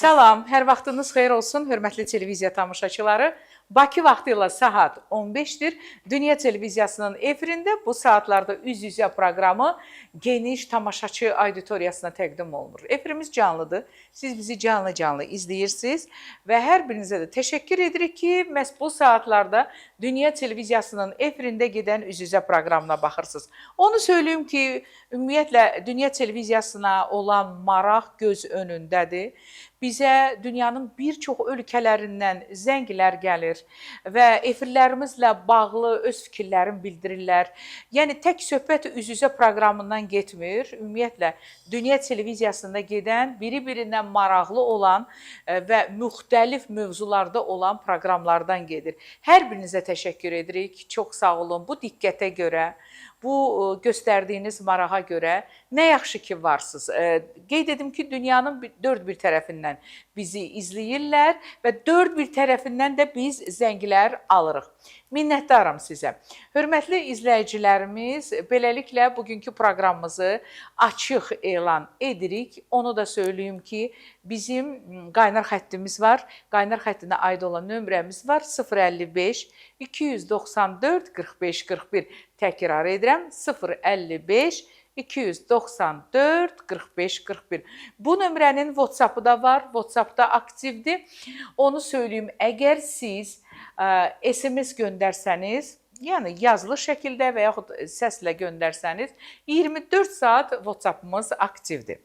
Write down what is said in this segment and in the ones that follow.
Salam, hər vaxtınız xeyir olsun, hörmətli televiziya tamaşaçıları. Bakı vaxtı ilə saat 15-dir. Dünya televiziyasının efirində bu saatlarda üz-üzə proqramı geniş tamaşaçı auditoriyasına təqdim olunur. Efirimiz canlıdır. Siz bizi canlı-canlı izləyirsiniz və hər birinizə də təşəkkür edirik ki, məhz bu saatlarda Dünya televiziyasının efirində gedən üz-üzə proqramına baxırsınız. Onu söyləyim ki, ümumiyyətlə Dünya televiziyasına olan maraq göz önündədir. Bizə dünyanın bir çox ölkələrindən zənglər gəlir və efirlərimizlə bağlı öz fikirlərini bildirirlər. Yəni tək söhbət üz-üzə proqramından getmir. Ümumiyyətlə dünya televiziyasında gedən, biri-birindən maraqlı olan və müxtəlif mövzularda olan proqramlardan gedir. Hər birinizə təşəkkür edirik. Çox sağ olun bu diqqətə görə, bu göstərdiyiniz marağa görə. Nə yaxşı ki varsınız. Qeyd edim ki, dünyanın dörd bir tərəfindən bizi izləyirlər və dörd bir tərəfindən də biz zənglər alırıq. Minnətdaram sizə. Hörmətli izləyicilərimiz, beləliklə bugünkü proqramımızı açıq elan edirik. Onu da söyləyim ki, bizim qaynar xəttimiz var. Qaynar xəttinə aid olan nömrəmiz var: 055 294 45 41. Təkrar edirəm: 055 294 45 41. Bu nömrənin WhatsApp-ı da var. WhatsApp-da aktivdir. Onu söyləyim, əgər siz SMS göndərsəniz, yəni yazılı şəkildə və yaxud səslə göndərsəniz, 24 saat WhatsApp-ımız aktivdir.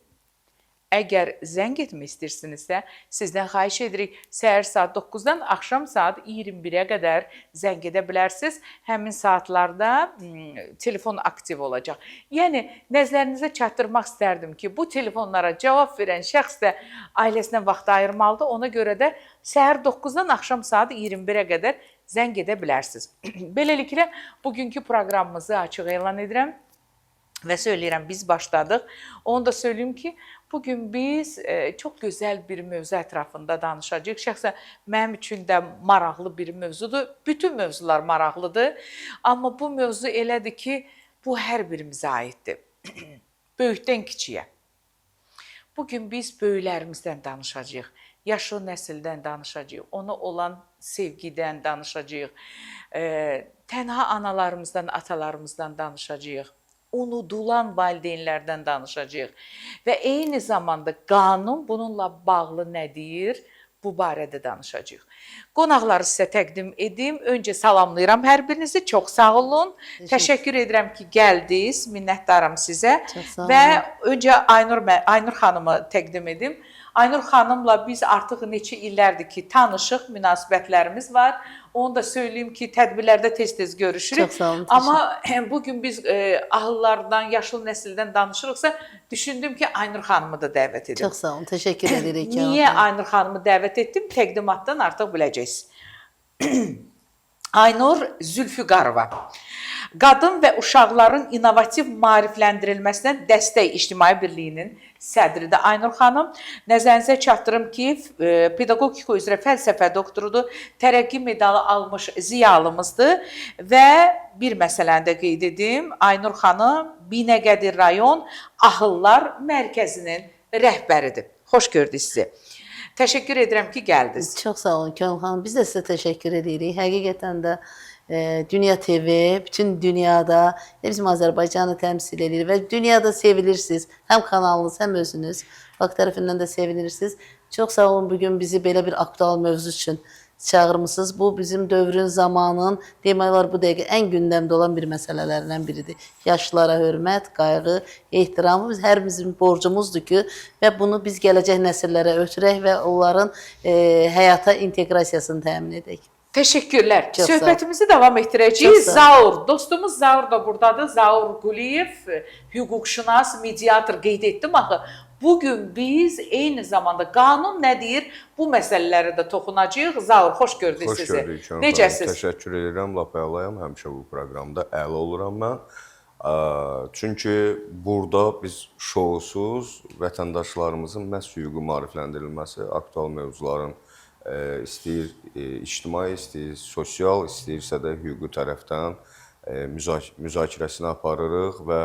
Əgər zəng etmək istəyirsinizsə, sizdən xahiş edirik, səhər saat 9-dan axşam saat 21-ə qədər zəng edə bilərsiniz. Həmin saatlarda telefon aktiv olacaq. Yəni nəzərinizə çatdırmaq istərdim ki, bu telefonlara cavab verən şəxs də ailəsinə vaxt ayırmalıdır. Ona görə də səhər 9-dan axşam saat 21-ə qədər zəng edə bilərsiniz. Beləliklə bugünkü proqramımızı açıq elan edirəm. Və söyləyirəm, biz başladıq. Onu da söyləyim ki, bugün biz çox gözəl bir mövzu ətrafında danışacağıq. Şəxsən mənim üçün də maraqlı bir mövzudur. Bütün mövzular maraqlıdır. Amma bu mövzu elədir ki, bu hər birimizə aiddir. Böyükdən kiçiyə. Bugün biz böyüklərimizdən danışacağıq. Yaşlı nəsildən danışacağıq. Ona olan sevgidən danışacağıq. Tənha analarımızdan, atalarımızdan danışacağıq. Unudulan valideynlərdən danışacağıq. Və eyni zamanda qanun bununla bağlı nə deyir? Bu barədə danışacağıq. Qonaqları sizə təqdim edim. Öncə salamlayıram hər birinizi. Çox sağ olun. Təşəkkür edirəm ki, gəldiniz. Minnətdaram sizə. Çox sağ olun. Və öncə Aynur xanımı təqdim edim. Aynur xanımla biz artıq neçə illərdir ki, tanışıq, münasibətlərimiz var. Onu da söyləyim ki, tədbirlərdə tez-tez görüşürük. Çox sağ olun. Amma bu gün biz ahıllardan, yaşlı nəsildən danışırıqsa, düşündüm ki, Aynur xanımı da dəvət edim. Çox sağ olun. Təşəkkür edirik. Niyə Aynur xanımı dəvət etdim? Təqdimatdan artıq biləcəksiniz. Aynur Zülfüqarova. Qadın və uşaqların innovativ maarifləndirilməsinə dəstək İctimai Birliyinin sədridir Aynur xanım. Nəzərinizə çatdırım ki, pedaqogika üzrə fəlsəfə doktorudur, tərəqqi medalı almış ziyalımızdır və bir məsələni də qeyd edim. Aynur xanım Binəqədi rayon Ahıllar Mərkəzinin rəhbəridir. Xoş gördük sizi. Təşəkkür edirəm ki, gəldiniz. Çox sağ olun Könül xanım. Biz də sizə təşəkkür edirik. Həqiqətən də Dünya TV bütün dünyada bizim Azərbaycanı təmsil edir və dünyada sevilirsiniz. Həm kanalınız, həm özünüz. Xalq tərəfindən də sevilirsiniz. Çox sağ olun bugün bizi belə bir aktual mövzu üçün çağırmısınız. Bu bizim dövrün, zamanın, demək olar bu dəqiqə ən gündəmdə olan bir məsələlərindən biridir. Yaşlılara hörmət, qayğı, ehtiram biz hər bizim borcumuzdur ki, və bunu biz gələcək nəsillərə ötürək və onların həyata inteqrasiyasını təmin edək. Təşəkkürlər. Çox sağ ol. Söhbətimizi davam etdirəcəyik. Çox sağ ol. Zaur, dostumuz Zaur da buradadır. Zaur Quliyev, hüquqşünas, mediator, qeyd etdim axı. Bugün biz eyni zamanda qanun nə deyir, bu məsələlərə də toxunacağıq. Zaur, xoş gördük Xoş sizi. gördük. Könül xanım. Necəsiz? Təşəkkür edirəm, lap əlayam. Həmişə bu proqramda əla oluram mən. Çünki burada biz şousuz vətəndaşlarımızın məhz hüquqi maarifləndirilməsi, aktual mövzuların istəyir ictimai, istəyir sosial, istəyirsə də hüquqi tərəfdən müzakirəsini aparırıq və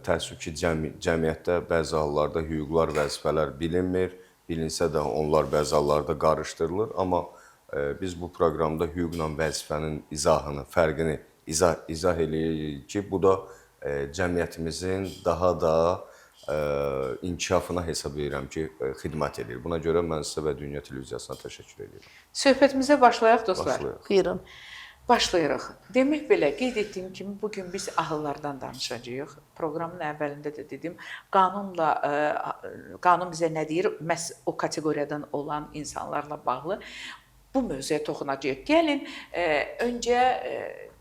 təəssüf ki, cəmiyyətdə bəzi hallarda hüquqlar, vəzifələr bilinmir. bilinsə də onlar bəzi hallarda qarışdırılır, amma biz bu proqramda hüquqla vəzifənin izahını, fərqini izah eləyirik ki, bu da cəmiyyətimizin daha da inkişafına hesab edirəm ki, xidmət edir. Buna görə mən sizə və Dünya Televiziyasına təşəkkür edirəm. Söhbətimizə başlayaq dostlar. Başlayaq. Buyurun. Başlayırıq. Demək belə, qeyd etdiyim kimi bu gün biz ahıllardan danışacağıq. Proqramın əvvəlində də dedim, qanunla qanun bizə nə deyir? Məhz o kateqoriyadan olan insanlarla bağlı bu mövzuya toxunacağıq. Gəlin öncə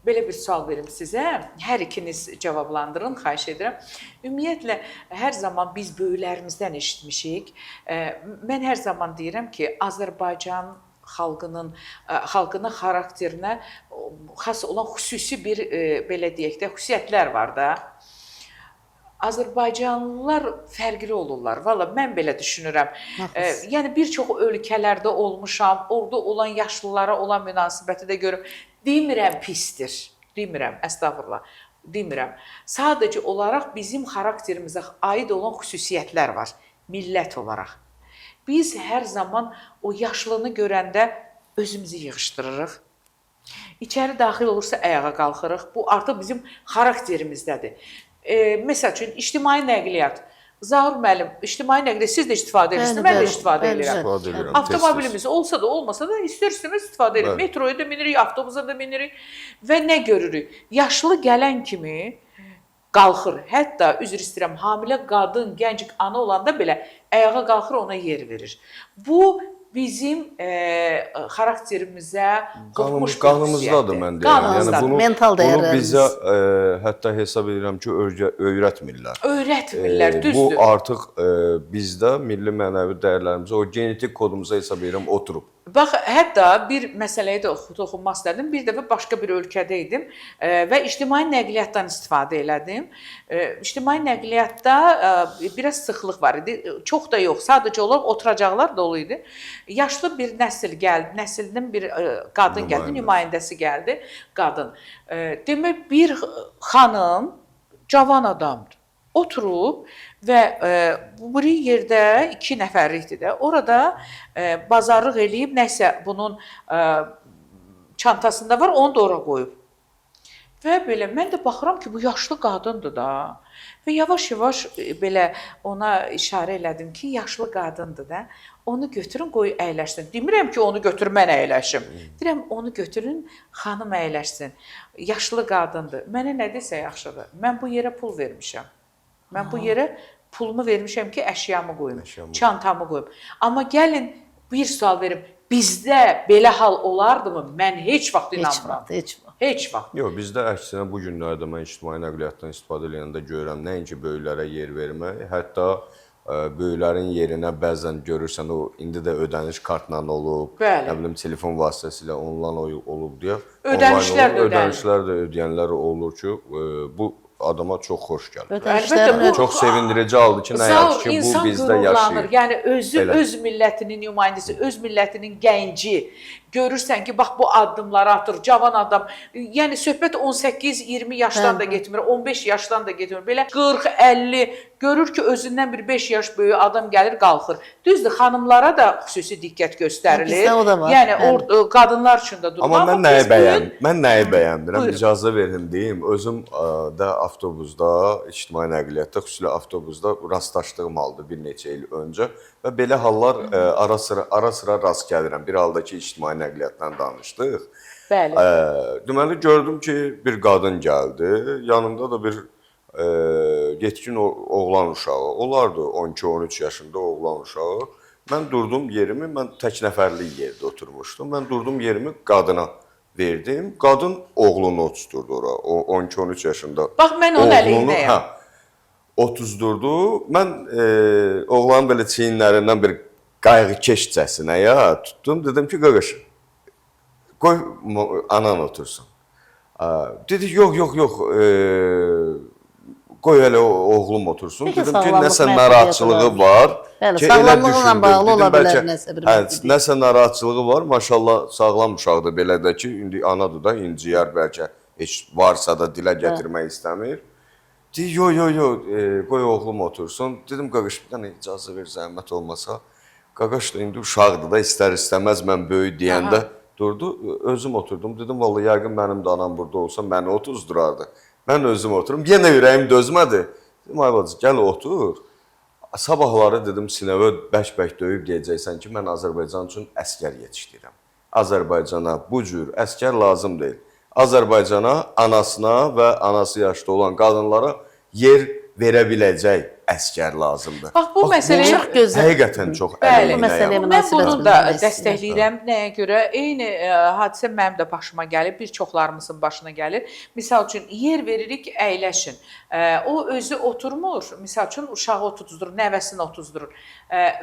belə bir sual verim sizə. Hər ikiniz cavablandırın, xahiş edirəm. Ümumiyyətlə hər zaman biz böyüklərimizdən eşitmişik. Mən hər zaman deyirəm ki, Azərbaycan xalqının xalqının xarakterinə xas olan xüsusi bir belə deyək də xüsusiyyətlər var da. Azərbaycanlılar fərqli olurlar. Valla mən belə düşünürəm. Yəni bir çox ölkələrdə olmuşam, orada olan yaşlılara olan münasibəti də görürüm. Demirəm pisdir. Demirəm, əstəğfurullah. Demirəm. Sadəcə olaraq bizim xarakterimizə aid olan xüsusiyyətlər var millət olaraq. Biz hər zaman o yaşlını görəndə özümüzü yığışdırırıq. İçəri daxil olursa ayağa qalxırıq. Bu artıq bizim xarakterimizdədir. Məsəl üçün ictimai nəqliyyat. Zaur müəllim, ictimai nəqliyyat siz də istifadə edirsiniz, mən də istifadə edirəm. İstifadə edirəm. Avtomobilimiz olsa da olmasa da istər-istəməz istifadə edirik. Metroya da minirik, avtobusa da minirik və nə görürük? Yaşlı gələn kimi qalxır. Hətta üzr istəyirəm, hamilə qadın, gənc ana olanda belə ayağa qalxır, ona yer verir. Bu bizim xarakterimizə qopmuş bir Qanımızdadır mən deyirəm. Yəni bunu Mental bunu dəyərlərimiz. bizə hətta hesab edirəm ki, öyrətmirlər. Öyrətmirlər, düzdür. Bu artıq bizdə milli mənəvi dəyərlərimizə, o genetik kodumuza hesab edirəm oturub. Bax, hətta bir məsələyə də toxunmaq istərdim. Bir dəfə başqa bir ölkədə idim və ictimai nəqliyyatdan istifadə elədim. İctimai nəqliyyatda biraz sıxlıq var idi. Çox da yox, sadəcə olaraq oturacaqlar dolu idi. Yaşlı bir nəsil gəldi, nəslinin bir qadın gəldi, nümayəndəsi gəldi, qadın. Demək bir xanım cavan adamdır. Oturub və bu bir yerdə 2 nəfərlikdir də. Orada bazarlıq eləyib nəsə bunun çantasında var, onu da ora qoyub. Və belə mən də baxıram ki, bu yaşlı qadındır da. Və yavaş-yavaş belə ona işarə elədim ki, yaşlı qadındır da. Onu götürün, qoy əyləşsin. Demirəm ki, onu götür mən əyləşim. Deyirəm onu götürün, xanım əyləşsin. Yaşlı qadındır. Mənə nə desə yaxşıdır. Mən bu yerə pul vermişəm. Mən bu yerə pulumu vermişəm ki, əşyamı qoyum, çantamı qoyum. Amma gəlin bir sual verim. Bizdə belə hal olardımı? Mən heç vaxt inanmıram. Heç vaxt, heç vaxt. Heç vaxt. Yox, bizdə əksinə bu günlərdə mən ictimai nəqliyyatdan istifadə edəndə görürəm, nəinki böyüklərə yer vermək, hətta böyüklərin yerinə bəzən görürsən o indi də ödəniş kartla olub, Bəli. nə bilim telefon vasitəsilə onlayn olub deyə. Ödənişlər də ödənişlər də ödəyənlər olur ki, bu adama çox xoş gəlir. Ödənişlərin bu- Çox sevindirici haldır ki, nə yaxşı ki, bu bizdə yaşayır. Yəni özü Belə. öz millətinin nümayəndəsi, öz millətinin gənci. Görürsən ki, bax bu addımları atır, cavan adam. Yəni söhbət 18-20 yaşdan da getmir, 15 yaşdan da getmir. Belə 40, 50 görür ki, özündən bir 5 yaş böyük adam gəlir, qalxır. Düzdür, xanımlara da xüsusi diqqət göstərilir. Bizdə o da var. Yəni Bəli. qadınlar üçün də durma. Amma mən nəyi biz bu gün- bəyən, mən nəyi bəyənmirəm? Buyurun. İcazə verin deyim. Özüm də avtobusda, ictimai nəqliyyatda, xüsusilə avtobusda rastlaşdığım haldır bir neçə il öncə və belə hallar ara sıra rast gəlirəm. Bir halda ki, ictimai nəqliyyatdan danışdıq. Bəli. Deməli gördüm ki, bir qadın gəldi. Yanında da bir yetkin oğlan uşağı. Olardı 12-13 yaşında oğlan uşağı. Mən durdum yerimi, mən tək nəfərlik yerdə oturmuşdum. Mən durdum yerimi qadına verdim. Qadın oğlunu otuzdurdu ora. O 12-13 yaşında. Bax mən onun əleyhinəyəm. Hə, otuzdurdu. Mən oğlanın belə çiyinlərindən bir qayğıkeşcəsinə ya tutdum. Dedim ki, qaqaş, qoy anan otursun. Dedi, yox, yox, yox, qoy hələ oğlum otursun. Bəlkə Dedim ki, sağlamlıq nəsə məhdudiyyəti narahatçılığı var. Bəli, ki, elə sağlamlığıyla düşündüm. bağlı Dedim, ola bilər bəlkə, nəsə bir hə, məhdudiyyət. nəsə narahatçılığı var. Maşallah sağlam uşaqdır belə də ki, indi anadır da inciyər bəlkə heç varsa da dilə gətirmək istəmir. Deyir, yo, yo, yo, qoy oğlum otursun. Dedim, qaqış, bir dənə icazə ver, zəhmət olmasa. Qaqaş da indi uşaqdır da, istər-istəməz mən böyük deyəndə durdu. Özüm oturdum. Dedim vallahi yəqin mənim də anam burada olsa məni otuzdurardı. Mən özüm oturum. Yenə ürəyim dözmədi. Dedim ay bacı, gəl otur. Sabahları dedim sinəvə bərk-bərk döyüb deyəcəksən ki, mən Azərbaycan üçün əsgər yetişdirirəm. Azərbaycana bu cür əsgər lazım deyil. Azərbaycana anasına və anası yaşda olan qadınlara yer verə biləcək əsgər lazımdır. Bax, bu məsələyə çox gözəl. Həqiqətən çox Bəli. Bu məsələyə əleyhinəyəm. Mən münasibət bunu da bildirmək istəyirəm. dəstəkləyirəm. Nəyə görə? Eyni hadisə mənim də başıma gəlib, bir çoxlarımızın başına gəlir. Misal üçün yer veririk, əyləşin. O özü oturmur. Misal üçün uşağı otuzdurur, nəvəsini otuzdurur.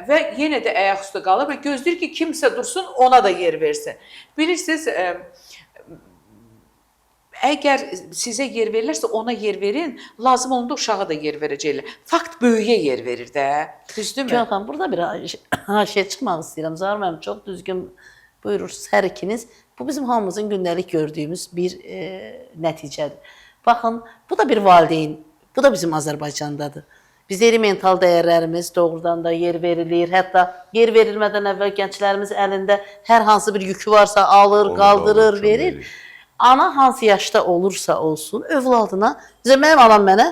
Və yenə də ayaq üstə qalır və gözləyir ki, kimsə dursun, ona da yer versin. Bilirsiniz, əgər sizə yer verilərsə ona yer verin, lazım olanda uşağa da yer verəcəklər. Fakt böyüyə yer verir də. Düzdürmü? Gülər xanım, burada bir haşiyə çıxmaq istəyirəm. Zaur müəllim, çox düzgün buyurursunuz hər ikiniz. Bu bizim hamımızın gündəlik gördüyümüz bir nəticədir. Baxın, bu da bir valideyn, bu da bizim Azərbaycandadır. Biz deyirik mental dəyərlərimiz doğrudan da yer verilir. Hətta yer verilmədən əvvəl gənclərimiz əlində hər hansı bir yükü varsa alır, Onu da qaldırır, alır, verir. kömək eləyir. Ana hansı yaşda olursa olsun övladına, bizə mənim anam mənə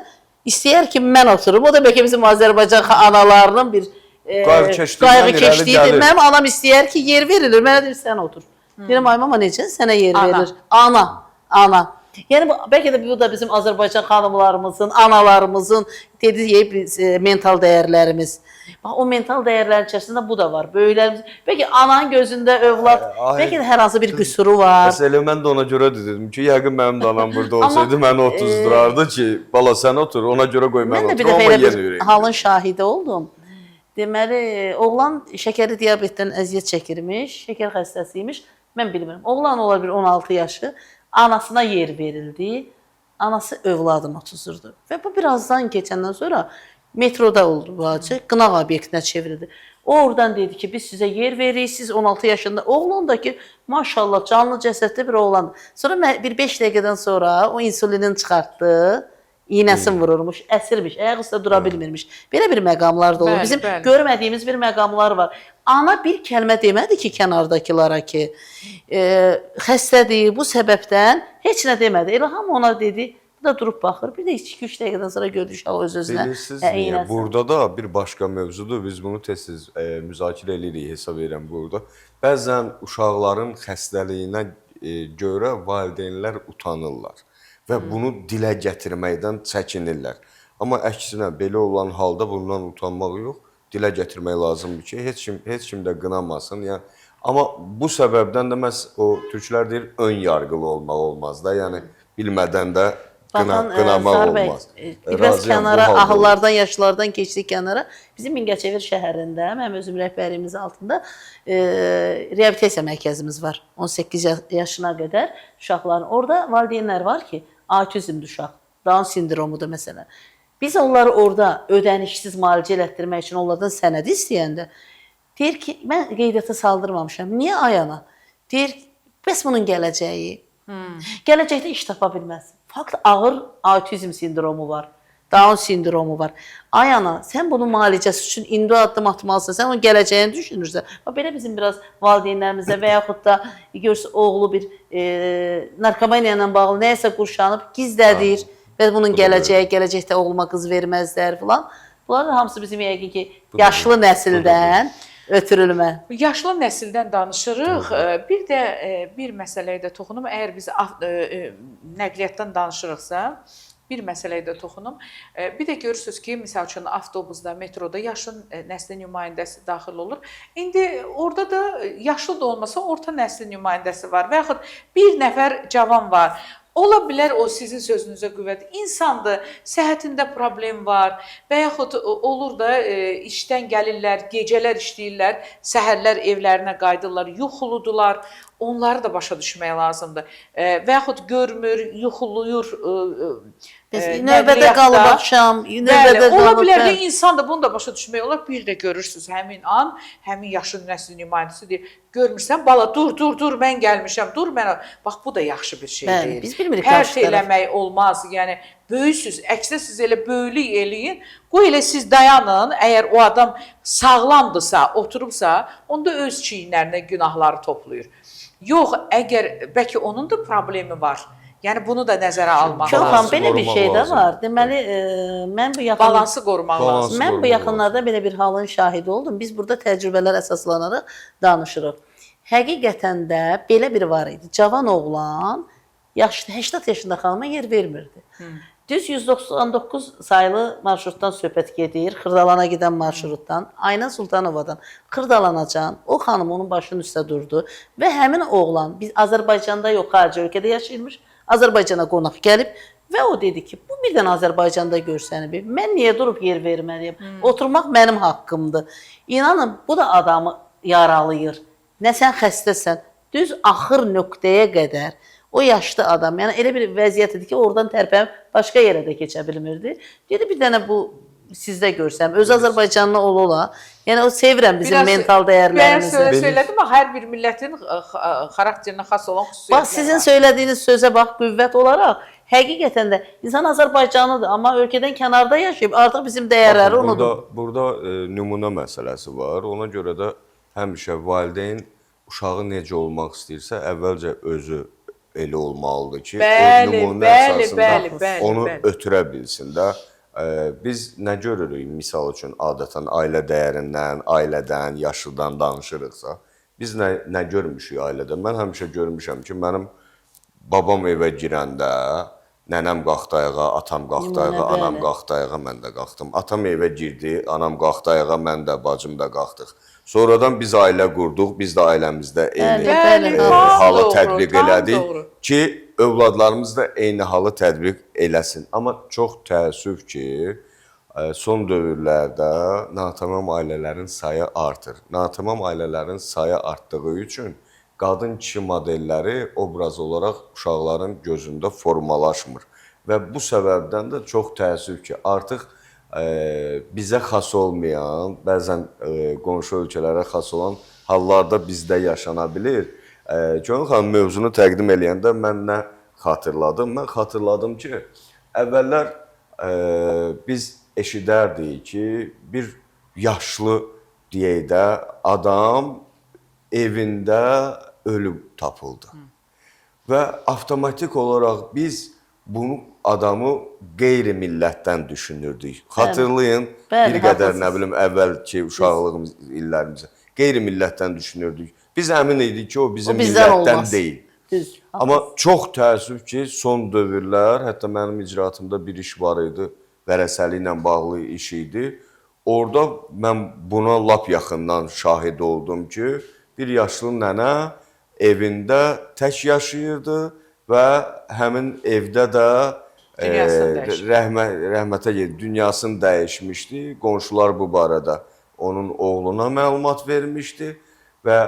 istəyər ki, mən oturum. O da bəlkə bizim Azərbaycan analarının bir Qayğıkeşliyindən irəli qayğıkeşliyidir. gəlir. Mənim anam istəyər ki, yer verilir. Mənə deyir sən otur. Deyirəm ay mama necə sənə yer Ana. verilir? Ana, ana. Yəni bu, bəlkə də bu da bizim Azərbaycan xanımlarımızın, analarımızın dediyi biz, mental dəyərlərimiz. Bax o mental dəyərlərin içərisində bu da var. Böyüklərimiz, bəlkə ananın gözündə övlad, Ay, bəlkə də hər hansı bir qüsuru var. Bəs elə mən də ona görə də dedim ki, yəqin mənim də anam burada Amma, olsaydı məni otuzdurardı ki, bala sən otur, ona görə qoy mən Mən də bir oturum, dəfə amma elə yenə bir ürəyim. halın şahidi oldum. Deməli, oğlan şəkərli diabetdən əziyyət çəkirmiş, şəkər xəstəsiymiş. Mən bilmirəm. Oğlan olar bir 16 yaşı. Anasına yer verildi. Anası övladını otuzdurdu. Və bu birazdan keçəndən sonra metroda oldu bu hadisə, qınaq obyektinə çevrildi. O oradan dedi ki, biz sizə yer veririk, siz 16 yaşında. Oğlan da ki, maşallah canlı cəsədli bir oğlandır. Sonra bir 5 dəqiqədən sonra o insulinin çıxartdı. İynəsini vururmuş, əsirmiş, ayaq üstə dura bilmirmiş. Belə bir məqamlar da olur. Bəli, Bizim bəli. görmədiyimiz bir məqamlar var. Ana bir kəlmə demədi ki, kənardakılara ki, xəstədir, bu səbəbdən heç nə demədi. Elə hamı ona dedi, bu da durub baxır. Bir də 2-3 dəqiqədən sonra gördü uşaq öz-özünə Bilirsiniz niyə? iynəsini. Burada da bir başqa mövzudur. Biz bunu tez-tez müzakirə eləyirik, hesab edirəm burada. Bəzən uşaqların xəstəliyinə görə valideynlər utanırlar və bunu dilə gətirməkdən çəkinirlər. Amma əksinə belə olan halda bundan utanmaq yox, dilə gətirmək lazımdır ki, heç kim də qınamasın. Yəni amma bu səbəbdən də məhz o türklər deyir ön yarğılı olmaq olmaz da. Yəni bilmədən də Baxın, qınamaq Zaur bəy, olmaz. biraz Razıyam, bu kənara, halda olur. ahıllardan, yaşlılardan keçdik kənara. Bizim Mingəçevir şəhərində, mənim özüm rəhbərliyimiz altında reabilitasiya mərkəzimiz var. 18 yaşına qədər uşaqların. Orada valideynlər var ki, autizmdir uşaq, Down sindromudur məsələn. Biz onları orada ödənişsiz müalicə elətdirmək üçün onlardan sənəd istəyəndə deyir ki, mən qeydiyyata saldırmamışam. Niyə ay ana? Deyir, bəs bunun gələcəyi. Gələcəkdə iş tapa bilməz. Fakt ağır autizm sindromu var. Down sindromu var. Ay ana, sən bunun müalicəsi üçün indi addım atmalısan. Sən onun gələcəyini düşünürsən. Bax belə bizim biraz valideynlərimizə və yaxud da görürsüz oğlu bir narkomaniya ilə bağlı nəyəsə qurşanıb gizlədir və bunun Bu da gələcəyi, gələcəkdə oğluma qız verməzlər filan. Bunlar da hamısı bizim yəqin ki, Bu da yaşlı bir- bu da bir- nəsildən ötürülmə. Yaşlı nəsildən danışırıq. Bir də bir məsələyə də toxunum. Əgər biz nəqliyyatdan danışırıqsa, bir məsələyə də toxunum. Bir də görürsüz ki, məsəl üçün avtobusda, metroda yaşlı nəslin nümayəndəsi daxil olur. İndi orada da yaşlı da olmasa orta nəslin nümayəndəsi var və yaxud bir nəfər cavan var. Ola bilər o sizin sözünüzə qüvvət. İnsandır, səhhətində problem var və yaxud olur da işdən gəlirlər, gecələr işləyirlər, səhərlər evlərinə qayıdırlar, yuxuludular. Onları da başa düşmək lazımdır. Və yaxud görmür, yuxuluyur. Biz növbədə qalıb axşam, növbədə Bəli, ola qalıb. bilər ki, Bəli. insan da bunu da başa düşmək olar. Bir də görürsüz həmin an, həmin yaşlı nəslin nümayəndəsi deyir, görmürsən bala, dur, dur, dur, mən gəlmişəm, dur mən. Bax bu da yaxşı bir şey Bəli, deyil. biz bilmirik Pərt qarşı tərəf. eləmək olmaz. Yəni böyüksüz, əksinə siz elə böyülük eləyin. Qoy elə siz dayanın. Əgər o adam sağlamdırsa, oturubsa, onda öz çiyinlərinə günahları toplayır. Yox, əgər bəlkə onun da problemi var. Yəni bunu da nəzərə almaq Çox lazımdır. belə bir Qorumaq şey də lazımdır. var. Deməli, mən bu yaxın Balansı qorumaq Balansı lazımdır. Mən bu qorumaq yaxınlarda belə bir halın şahidi oldum. Biz burada təcrübələr əsaslanaraq danışırıq. Həqiqətən də belə bir var idi. Cavan oğlan yaşlı 80 yaşında xanıma yer vermirdi. Düz 199 saylı marşrutdan söhbət gedir. Xırdalana gedən marşrutdan, Ayna Sultanovadan Xırdalanacan o xanım onun başının üstə durdu və həmin oğlan biz Azərbaycanda yox, xarici ölkədə yaşayırmış. Azərbaycana qonaq gəlib və o dedi ki, bu birdən Azərbaycanda görsənib. Mən niyə durub yer verməliyəm? Oturmaq mənim haqqımdır. İnanın, bu da adamı yaralayır. Nə sən xəstəsən, düz axır nöqtəyə qədər o yaşlı adam, yəni elə bir vəziyyət idi ki, oradan tərpənib başqa yerə də keçə bilmirdi. Dedi bir dənə bu sizdə görsəm, öz Azərbaycanlı ola-ola. Yəni o sevirəm bizim Biraz mental Bəs dəyərlərimizi. söylə söylədim, amma hər bir millətin xarakterinə xas olan xüsusiyyətləri Bax sizin var. söylədiyiniz sözə bax qüvvət olaraq həqiqətən də insan Azərbaycanlıdır, amma ölkədən kənarda yaşayıb artıq bizim dəyərləri Baxın, unudur. Burada nümunə məsələsi var. Ona görə də həmişə valideyn uşağı necə olmaq istəyirsə, əvvəlcə özü elə olmalıdır ki, Bəli, o nümunə bəli, əsasında bəli, bəli, onu bəli. ötürə bilsin də. Biz nə görürük? Misal üçün adətən ailə dəyərindən, ailədən, yaşlıdan danışırıqsa, biz nə görmüşük ailədə? Mən həmişə görmüşəm ki, mənim babam evə girəndə nənəm qalxdı ayağa, atam qalxdı Nümunə, ayağa, anam bəli. qalxdı ayağa, mən də qalxdım. Atam evə girdi, anam qalxdı ayağa, mən də, bacım da qalxdıq. Sonradan biz ailə qurduq, biz də ailəmizdə eyni Bəli, Bəli, tam halı doğru, tətbiq tam elədik doğru. ki, övladlarımız da eyni halı tətbiq eləsin. Amma çox təəssüf ki, son dövrlərdə natamam ailələrin sayı artır. Natamam ailələrin sayı artdığı üçün qadın-kişi modelləri obraz olaraq uşaqların gözündə formalaşmır. Və bu səbəbdən də çox təəssüf ki, artıq bizə xas olmayan, bəzən qonşu ölkələrə xas olan hallar da bizdə yaşana bilir. Könül xanım mövzunu təqdim eləyəndə mən nə xatırladım? Mən xatırladım ki, əvvəllər biz eşidərdik ki, bir yaşlı deyək də adam evində ölüb tapıldı. Və avtomatik olaraq biz bunu adamı qeyri-millətdən düşünürdük. Xatırlayın, Bəli, bir qədər haqlısınız. nə bilim əvvəlki uşaqlığımız illərimizə qeyri-millətdən düşünürdük. Biz əmin idik ki, o bizim O bizdən millətdən olmaz. deyil. Düz. Amma çox təəssüf ki, son dövrlər, hətta mənim icraatımda bir iş var idi, vərəsəli ilə bağlı iş idi. Orada mən buna lap yaxından şahid oldum ki, bir yaşlı nənə evində tək yaşayırdı və həmin evdə də Dünyasını dəyişdi. rəhmətə getdi, dünyasını dəyişmişdi. Qonşular bu barədə onun oğluna məlumat vermişdi və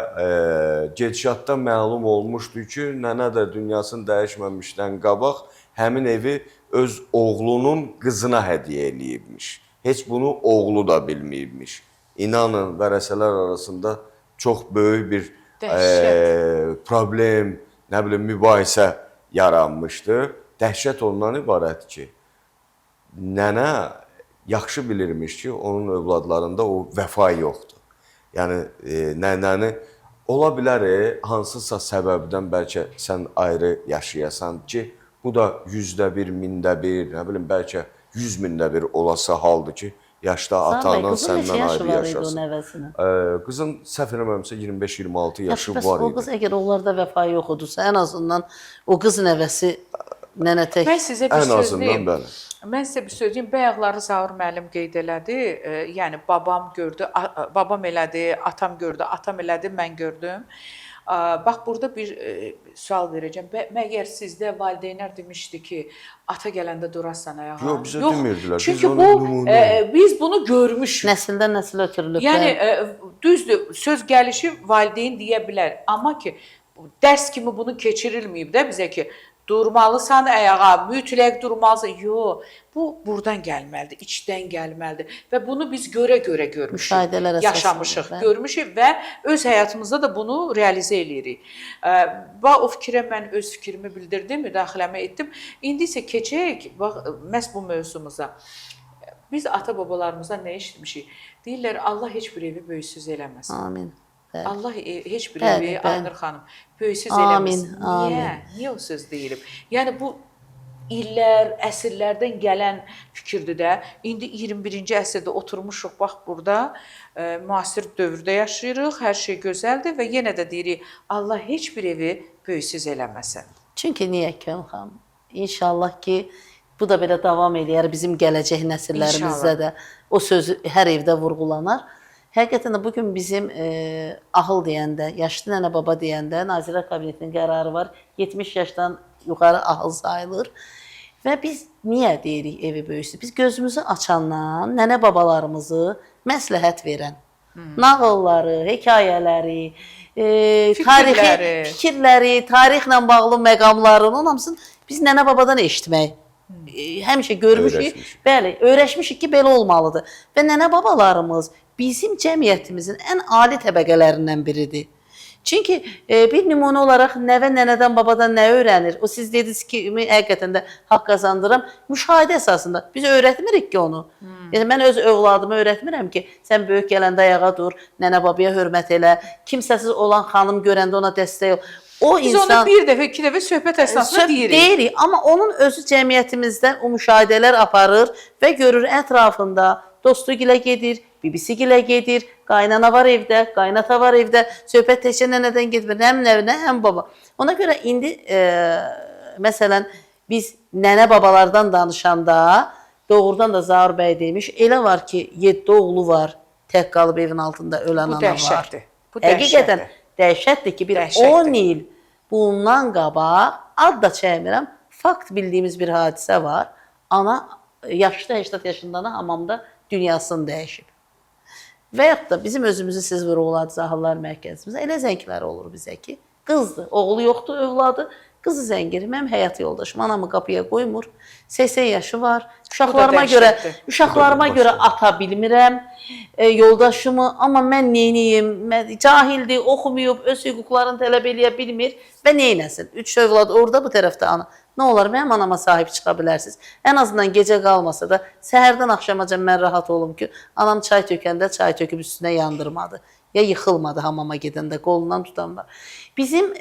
gedişatda məlum olmuşdu ki, nənə də dünyasını dəyişməmişdən qabaq həmin evi öz oğlunun qızına hədiyyə eləyibmiş. Heç bunu oğlu da bilməyibmiş. İnanın, vərəsələr arasında çox böyük bir Dəhşət. problem, nə bilim mübahisə yaranmışdı. Dəhşət ondan ibarət ki, nənə yaxşı bilirmiş ki, onun övladlarında o vəfa yoxdur. Yəni nənəni ola bilər hansısa səbəbdən bəlkə sən ayrı yaşayasan ki, bu da 1%, 1000%, nə bilim bəlkə 100 mindən bir olası haldır ki, yaşda Hasan bəy, ata-anan qızın neçə səndən yaşı ayrı var idi o yaşasın. nəvəsinin? Qızın səhv eləmirəmsə 25-26 yaşı Yaxşı, bəs var o idi. qız əgər onlarda vəfa yox idisə, ən azından o qız nəvəsi nənə tək. Mən sizə bir Ən söz azından deyim. bəli. Mən sizə bir söz deyim. Bayaqları Zaur müəllim qeyd elədi. Yəni babam gördü, babam elədi, atam gördü, atam elədi, mən gördüm. Bax burada bir sual verəcəm. Məgər sizdə valideynlər demişdi ki, ata gələndə durasan ayağa? Yox, bizə demirdilər. Biz Çünki onu bu nümunə- biz bunu görmüşük. Nəsildən nəsilə ötürülüb. Yəni bəli. düzdür, söz gəlişi valideyn deyə bilər, amma ki Dərs kimi bunu keçirilməyib də bizə ki, durmalısan ayağa, mütləq durmalısan. Yox, bu burdan gəlməlidir, içdən gəlməlidir və bunu biz görə-görə görmüşük, Müşahidələr əsasında, yaşamışıq, bəli. görmüşük və öz həyatımızda da bunu realizə eləyirik. Və o fikrə mən öz fikrimi bildirdim, müdaxiləmi etdim. İndi isə keçək bax məhz bu mövzumuza. Biz ata-babalarımızdan nə eşitmişik? Deyirlər Allah heç bir evi böyüksüz eləməz. Amin. Bəli. Allah heç bir Bəli, evi bəli. Aynur xanım böyüksüz Amin, eləməz. Niyə? amin. Niyə o söz deyilib? Yəni bu illər, əsrlərdən gələn fikirdir də. İndi 21-ci əsrdə oturmuşuq bax burada, müasir dövrdə yaşayırıq, hər şey gözəldir və yenə də deyirik Allah heç bir evi böyüksüz eləməsin. Çünki niyə Könül xanım? İnşallah ki, bu da belə davam eləyər bizim gələcək nəsillərimizdə İnşallah. də o söz hər evdə vurğulanar. Həqiqətən də bu gün bizim ahıl deyəndə, yaşlı nənə baba deyəndə Nazirlər Kabinetinin qərarı var. 70 yaşdan yuxarı ahıl sayılır. Və biz niyə deyirik evi böyüksüz? Biz gözümüzü açandan nənə babalarımızı məsləhət verən nağılları, hekayələri, tarixi Fikirləri. fikirləri, tarixlə bağlı məqamların, onun hamısını biz nənə babadan eşitmək həmişə görmüşük. Öyrəşmişik. Bəli, öyrəşmişik ki, belə olmalıdır. Və nənə babalarımız bizim cəmiyyətimizin ən ali təbəqələrindən biridir. Çünki bir nümunə olaraq nəvə nənədən babadan nə öyrənir? O siz dediniz ki, həqiqətən də haqq qazandıram. Müşahidə əsasında biz öyrətmirik ki onu. Yəni mən öz övladıma öyrətmirəm ki, sən böyük gələndə ayağa dur, nənə babaya hörmət elə, kimsəsiz olan xanım görəndə ona dəstək ol. O Biz insan onu bir dəfə, iki dəfə söhbət əsnasında deyirik. Deyirik, amma onun özü cəmiyyətimizdə o müşahidələr aparır və görür ətrafında dostu gilə gedir, bibisi gilə gedir, qaynana var evdə, qaynata var evdə, söhbət təkcə nənədən getmir, həm nəvə, həm baba. Ona görə indi məsələn biz nənə babalardan danışanda doğrudan da Zaur bəy demiş, elə var ki, 7 oğlu var, tək qalıb evin altında ölən Bu ana var. dəhşətdir. Bu Həqiqətən dəhşətdir. dəhşətdir ki, bir Dəhşətdir. 10 il bundan qabaq ad da çəkmirəm, fakt bildiyimiz bir hadisə var. Ana yaşlı 80 yaşında ana hamamda dünyasını dəyişib. Və yaxud da bizim özümüzü siz vurğuladınız Ahıllar Mərkəzimizə. Elə zənglər olur bizə ki, qızdır, oğlu yoxdur, övladı. Qızı zəng edir, mənim həyat yoldaşım anamı qapıya qoymur. 80 yaşı var. Uşaqlarıma görə, uşaqlarıma görə ata bilmirəm yoldaşımı, amma mən neyniyim? Mən cahildir, oxumayıb, öz hüquqlarını tələb eləyə bilmir və neynəsin? 3 övlad orada, bu tərəfdə ana. Nə olar, mənim anama sahib çıxa bilərsiniz. Ən azından gecə qalmasa da səhərdən axşamacan mən rahat olum ki, anam çay tökəndə çay töküb üstünə yandırmadı. Ya yıxılmadı hamama gedəndə, qolundan tutan var. Bizim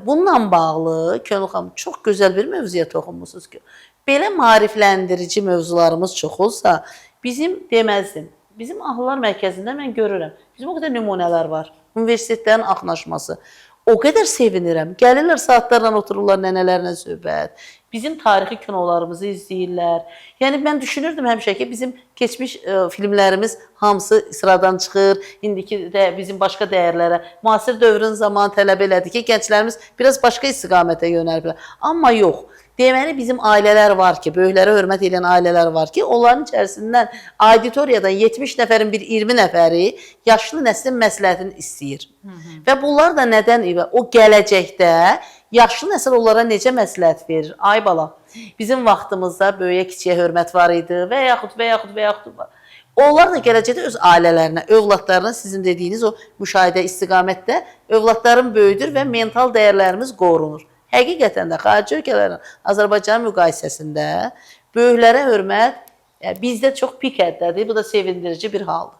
bununla bağlı Könül xanım çox gözəl bir mövzuya toxunmusunuz ki, belə maarifləndirici mövzularımız çox olsa, bizim deməzdim. Bizim Ahıllar Mərkəzində mən görürəm. Bizim o qədər nümunələr var. Universitetlərin axnaşması. O qədər sevinirəm. Gəlirlər saatlarla otururlar nənələrlə söhbət. Bizim tarixi kinolarımızı izləyirlər. Yəni mən düşünürdüm həmişə ki, bizim keçmiş filmlərimiz hamısı sıradan çıxır. İndiki də bizim başqa dəyərlərə, müasir dövrün zamanı tələb elədi ki, gənclərimiz biraz başqa istiqamətə yönəliblər. Amma yox. Deməli bizim ailələr var ki, böyüklərə hörmət edən ailələr var ki, onların içərisindən auditoriyadan 70 nəfərin bir 20 nəfəri yaşlı nəslin məsləhətini istəyir. Və bunlar da nədən o gələcəkdə yaşlı nəsil onlara necə məsləhət verir? Ay bala, bizim vaxtımızda böyüyə kiçiyə hörmət var idi və yaxud və yaxud və yaxud. Onlar da gələcəkdə öz ailələrinə, övladlarına sizin dediyiniz o müşahidə istiqamətdə övladların böyüdür və mental dəyərlərimiz qorunur. Həqiqətən də xarici ölkələrin Azərbaycan müqayisəsində böyüklərə hörmət bizdə çox pik həddədir. Bu da sevindirici bir haldır.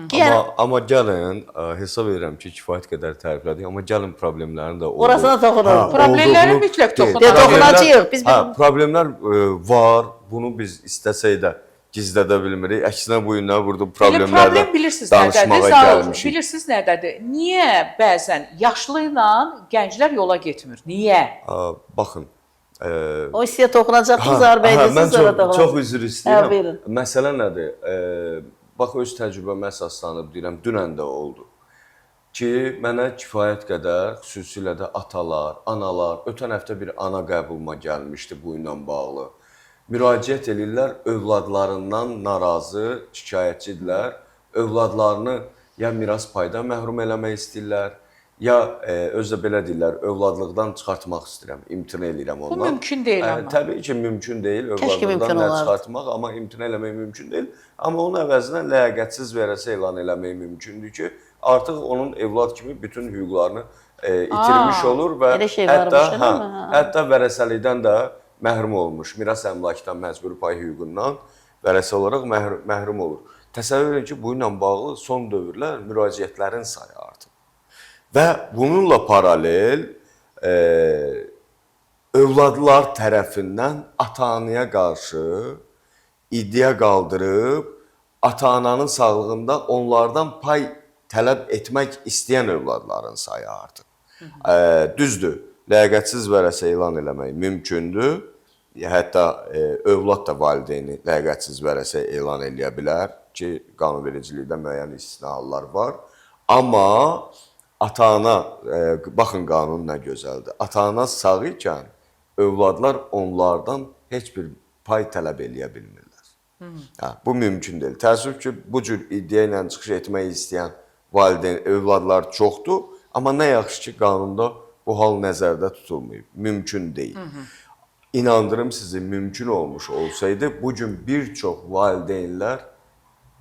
Ki, yəni, Amma gəlin, hesab edirəm ki, kifayət qədər təriflədik, amma gəlin problemlərin də olduğu. Orasına toxunalım. Problemlərə mütləq toxunalım. Toxunacağıq. Biz Problemlər var. Bunu biz istəsək də gizlədə bilmirik. Əksinə bu günlər burada Elə problemlərlə problem bilirsiniz nədədir? danışmağa gəlmişik. Bilirsiniz nədədir? Niyə bəzən yaşlı ilə gənclər yola getmir? Niyə? Baxın, o hissəyə toxunacaqdınız, Zaur bəy, mən sonra çox, çox üzr istəyirəm. Buyurun. Məsələ nədir? Bax öz təcrübəmə əsaslanıb deyirəm, dünən də oldu. Ki mənə kifayət qədər, xüsusilə də atalar, analar, ötən həftə bir ana qəbuluma gəlmişdi bu ilə bağlı. Müraciət eləyirlər, övladlarından narazı, şikayətçidirlər. Övladlarını ya miras paydan məhrum eləmək istəyirlər, Ya özü də belə deyirlər, övladlıqdan çıxartmaq istəyirəm, imtina eləyirəm ondan. Bu mümkün deyil amma. Təbii ki, mümkün deyil Kəşke övladlıqdan mümkün nə olardı. çıxartmaq, amma imtina eləmək mümkün deyil. Amma onun əvəzinə ləyaqətsiz vərəsə elan eləmək mümkündür ki, artıq onun evlad kimi bütün hüquqlarını itirmiş olur və Elə şey hətta varmış, elə mi? Ha. hətta vərəsəlikdən də məhrum olmuş, miras əmlakdan məcburi pay hüququndan vərəsə olaraq məhrum olur. Təsəvvür edin ki, bununla bağlı son dövrlər müraciətlərin sayı artıb. Və bununla paralel övladlar tərəfindən ata-anaya qarşı iddia qaldırıb ata-ananın sağlığında onlardan pay tələb etmək istəyən övladların sayı artıb. Düzdür, ləyaqətsiz vərəsə elan eləmək mümkündür. Hətta övlad da valideyni ləyaqətsiz vərəsə elan eləyə bilər ki, qanunvericilikdə müəyyən istisna hallar var. Amma ata-ana, baxın qanun nə gözəldir. Ata-ana sağ ikən övladlar onlardan heç bir pay tələb eləyə bilmirlər. Hə, bu mümkün deyil. Təəssüf ki, bu cür iddia ilə çıxış etmək istəyən valideyn, övladlar çoxdur, amma nə yaxşı ki, qanunda bu hal nəzərdə tutulmayıb. Mümkün deyil. İnandırım sizi, mümkün olmuş olsaydı, bu gün bir çox valideynlər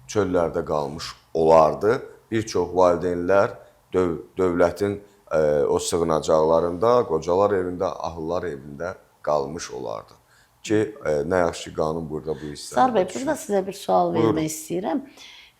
çöllərdə qalmış olardı. Bir çox valideynlər dövlətin o sığınacaqlarında, qocalar evində, ahıllar evində qalmış olardı. Ki, nə yaxşı ki, qanun burada bu hissəni Sar bəy, düşünür. burada sizə bir sual vermək istəyirəm.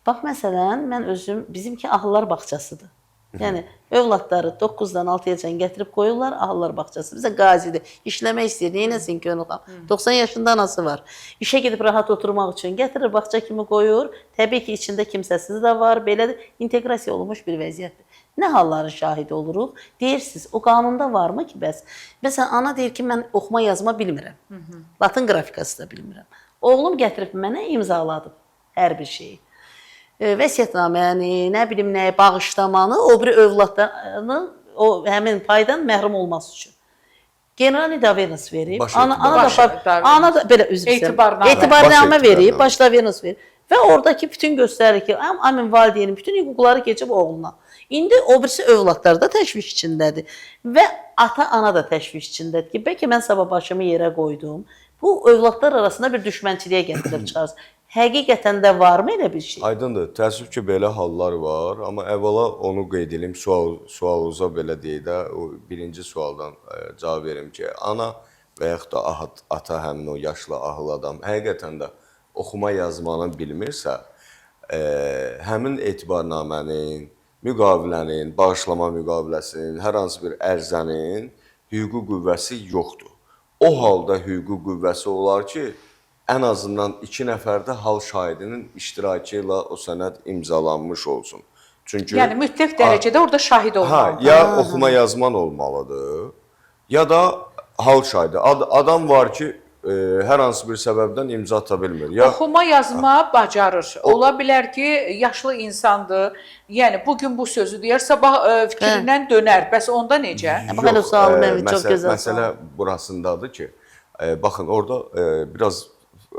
Bax məsələn, mən özüm bizimki ahıllar bağçasıdır. Yəni övladları 9-dan 6-yacan gətirib qoyurlar ahıllar bağçası. Bizə qazidir. İşləmək istəyir. Neynəsin könül xanım? 90 yaşında anası var. İşə gedib rahat oturmaq üçün gətirir bağça kimi qoyur. Təbii ki, içində kimsəsiz də var. Belə inteqrasiya olunmuş bir vəziyyətdir. Nə halların şahidi oluruq? Deyirsiniz, o qanunda varmı ki bəs? Məsələn, ana deyir ki, mən oxuma yazma bilmirəm. Latın qrafikası da bilmirəm. Oğlum gətirib mənə imzaladıb hər bir şeyi. Vəsiyyətnaməni, nə bilim nəyi bağışlamanı o biri övladlarının o həmin paydan məhrum olması üçün. Generalni davernost verib. Baş Ana, ana da Baş ana da belə üzr istəyirəm. Etibarnamə. Etibarnamə Baş verib, etibarnamə. baş davernost verib. Və oradakı bütün göstərir ki, həmin valideynin bütün hüquqları keçib oğluna. İndi o birisi övladlar da təşviş içindədir və ata-ana da təşviş içindədir ki, bəlkə mən sabah başımı yerə qoydum. Bu övladlar arasında bir düşmənçiliyə gətirib çıxarsın. Həqiqətən də varmı elə bir şey? Aydındır. Təəssüf ki, belə hallar var, amma əvvəla onu qeyd edim, sualınıza belə deyək də, o birinci sualdan cavab verim ki, ana və yaxud da ata həmin o yaşlı ahıl adam həqiqətən də oxuma yazmanı bilmirsə, həmin etibarnamənin, müqavilənin, bağışlama müqaviləsinin, hər hansı bir ərizənin hüquqi qüvvəsi yoxdur. O halda hüquqi qüvvəsi olar ki, ən azından 2 nəfərdə hal şahidinin iştirakı ilə o sənəd imzalanmış olsun. Çünki Yəni mütləq dərəcədə orada şahid hə, olmalıdır. ya oxuma yazman olmalıdır, ya da hal şahidi. Adam var ki, hər hansı bir səbəbdən imza ata bilmir. Ya Oxuma yazma bacarır. Ola bilər ki, yaşlı insandır. Yəni bu gün bu sözü deyər, sabah fikrindən dönər. Bəs onda necə? Bax elə sualı mən çox gözəl Məsələ burasındadır ki, baxın orada biraz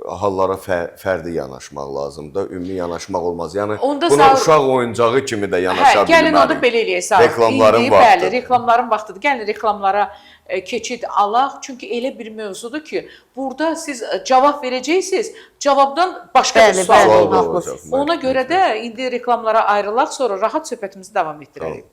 hallara fərdi yanaşmaq lazımdır. Ümumi yanaşmaq olmaz. Yəni Onda buna uşaq oyuncağı kimi də yanaşa Hə, gəlin bilmərik. onu belə eləyək Sağ. Reklamların İndi, vaxtıdır. Bəli, reklamların vaxtıdır. Gəlin reklamlara keçid alaq. Çünki elə bir mövzudur ki, burada siz cavab verəcəksiniz, cavabdan başqa bir Bəli, sual bəli, Sual olacaq. olacaq. Ona görə də indi reklamlara ayrılaq, sonra rahat söhbətimizi davam etdirərik.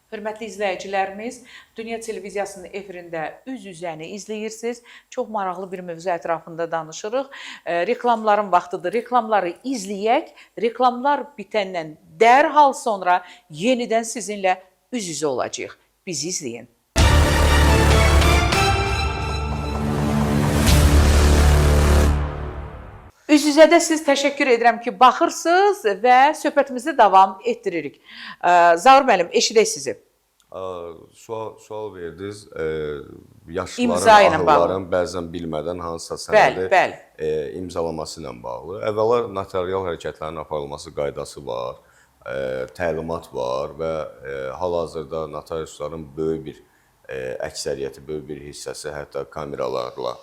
Hörmətli izləyicilərimiz, Dünya Televiziyasının efirində üz-üzəni izləyirsiniz. Çox maraqlı bir mövzu ətrafında danışırıq. Reklamların vaxtıdır. Reklamları izləyək. Reklamlar bitəndən dərhal sonra yenidən sizinlə üz-üzə olacağıq. Bizi izləyin. Üz-üzədə siz təşəkkür edirəm ki, baxırsınız və söhbətimizi davam etdiririk. Zaur müəllim, eşidək sizi. Sual verdiniz. İmza Yaşlıların, ilə bağlı. ahılların bəzən bilmədən hansısa sənədi Bəli, bəli. imzalaması ilə bağlı. Əvvəla notarial hərəkətlərin aparılması qaydası var, təlimat var və hal-hazırda notariusların böyük bir əksəriyyəti, böyük bir hissəsi hətta kameralarla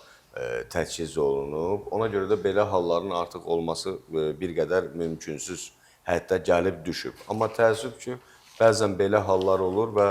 təchiz olunub. Ona görə də belə halların artıq olması bir qədər mümkünsüz həddə gəlib düşüb. Amma təəssüf ki, Bəzən belə hallar olur və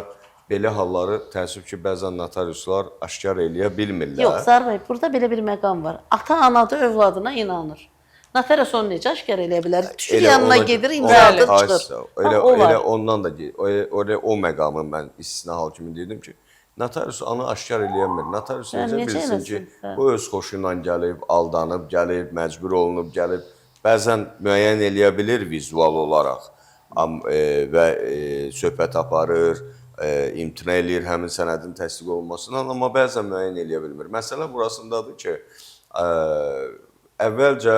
belə halları təəssüf ki, bəzən notariuslar aşkar eləyə bilmirlər. Yox, Zaur bəy, burada belə bir məqam var. Ata-ana da övladına inanır. Notarius onu necə aşkar eləyə bilər? Düşür Elə yanına ona- gedir, ona- imzalatır, Ay, çıxır. Elə, Bax, o var. elə ondan da elə o məqamı mən istisna hal kimi dedim ki, notarius onu aşkar eləyəmir. Notarius Hə, necə necə bilsin ki, eləsin? Hə. bu öz xoşu ilə gəlib, aldanıb gəlib, məcbur olunub gəlib. Bəzən müəyyən eləyə bilir vizual olaraq və söhbət aparır, imtina eləyir həmin sənədin təsdiq olunmasından, amma bəzən müəyyən eləyə bilmir. Məsələ burasındadır ki, əvvəlcə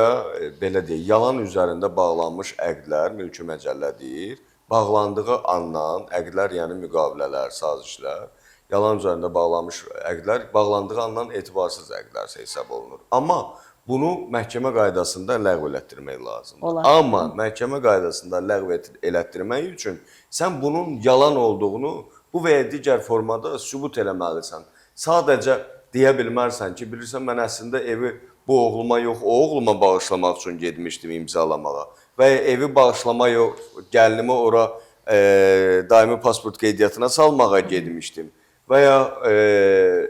belə deyək, yalan üzərində bağlanmış əqdlər mülki məcəllə deyir. Bağlandığı andan əqdlər, yəni müqavilələr, sazişlər, yalan üzərində bağlanmış əqdlər bağlandığı andan etibarsız əqdlər hesab olunur. Amma bunu məhkəmə qaydasında ləğv elətdirmək lazımdır. Olar. Amma məhkəmə qaydasında ləğv elətdirmək üçün sən bunun yalan olduğunu bu və ya digər formada sübut eləməlisən. Sadəcə deyə bilmərsən ki, bilirsən mən əslində evi bu oğluma yox, o oğluma bağışlamaq üçün getmişdim imzalamağa. Və ya evi bağışlama yox, gəlinimi ora daimi pasport qeydiyyatına salmağa getmişdim. Və ya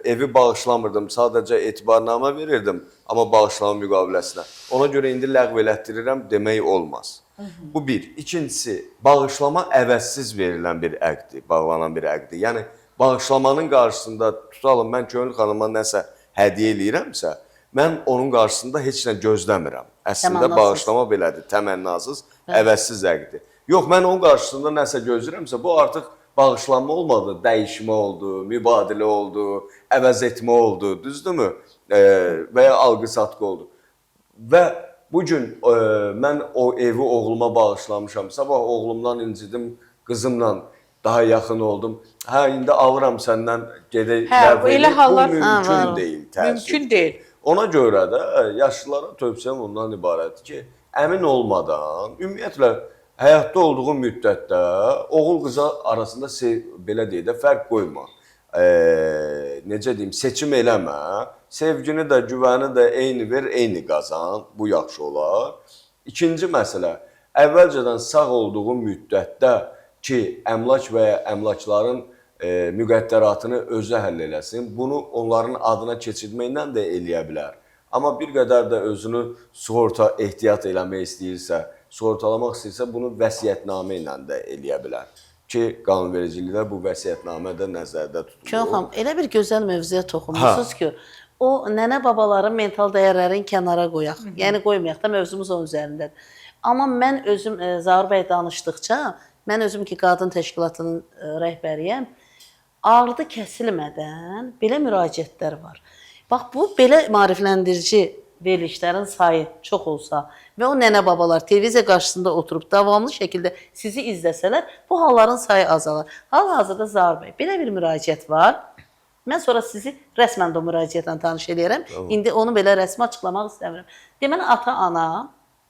evi bağışlamırdım, sadəcə etibarnamə verirdim, amma bağışlama müqaviləsinə. Ona görə indi ləğv elətdirirəm demək olmaz. Bu bir. İkincisi, bağışlama əvəzsiz verilən bir əqddir, bağlanan bir əqddir. Yəni bağışlamanın qarşısında tutalım mən Könül xanıma nəsə hədiyyə eləyirəmsə, mən onun qarşısında heç nə gözləmirəm. Əslində Təmənnasız. bağışlama belədir, təmənnasız, əvəzsiz əqddir. Yox, mən onun qarşısında nəsə gözləyirəmsə, bu artıq bağışlanma olmadı, dəyişmə oldu, mübadilə oldu, əvəz etmə oldu, düzdürmü? Və ya alqı-satqı oldu. Və bu gün mən o evi oğluma bağışlamışam. Sabah oğlumdan incidim, qızımla daha yaxın oldum. Hə, indi alıram səndən gedək. Hə, ləğv elə eləyək. hallar- bu mümkün Ha, var. deyil. Təəssüf Mümkün ki. deyil. Ona görə də yaşlılara tövsiyəm ondan ibarətdir ki, əmin olmadan, ümumiyyətlə həyatda olduğu müddətdə oğul qıza arasında belə deyək də fərq qoyma. Necə deyim, seçim eləmə. Sevgini də, güvəni də eyni ver, eyni qazan. Bu yaxşı olar. İkinci məsələ, əvvəlcədən sağ olduğu müddətdə ki, əmlak və ya əmlakların müqəddəratını özü həll eləsin. Bunu onların adına keçirməklə də eləyə bilər. Amma bir qədər də özünü sığorta ehtiyat eləmək istəyirsə, sığortalamaq istəyirsə, bunu vəsiyyətnamə ilə də eləyə bilər. Ki, qanunvericilikdə bu vəsiyyətnamə də nəzərdə tutulur. Könül xanım, elə bir gözəl mövzuya toxunmusunuz ki, o nənə babaların mental dəyərlərini kənara qoyaq. Yəni qoymayaq da, mövzumuz onun üzərindədir. Amma mən özüm Zaur bəy danışdıqca, mən özüm ki qadın təşkilatının rəhbəriyəm, ardı kəsilmədən belə müraciətlər var. Bax bu belə maarifləndirici verilişlərin sayı çox olsa və o nənə babalar televiziya qarşısında oturub davamlı şəkildə sizi izləsələr, bu halların sayı azalar. Hal-hazırda Zaur bəy, belə bir müraciət var. Mən sonra sizi rəsmən də o müraciətlə tanış eləyərəm. Tamam. İndi onu belə rəsmi açıqlamaq istəmirəm. Deməli ata-ana,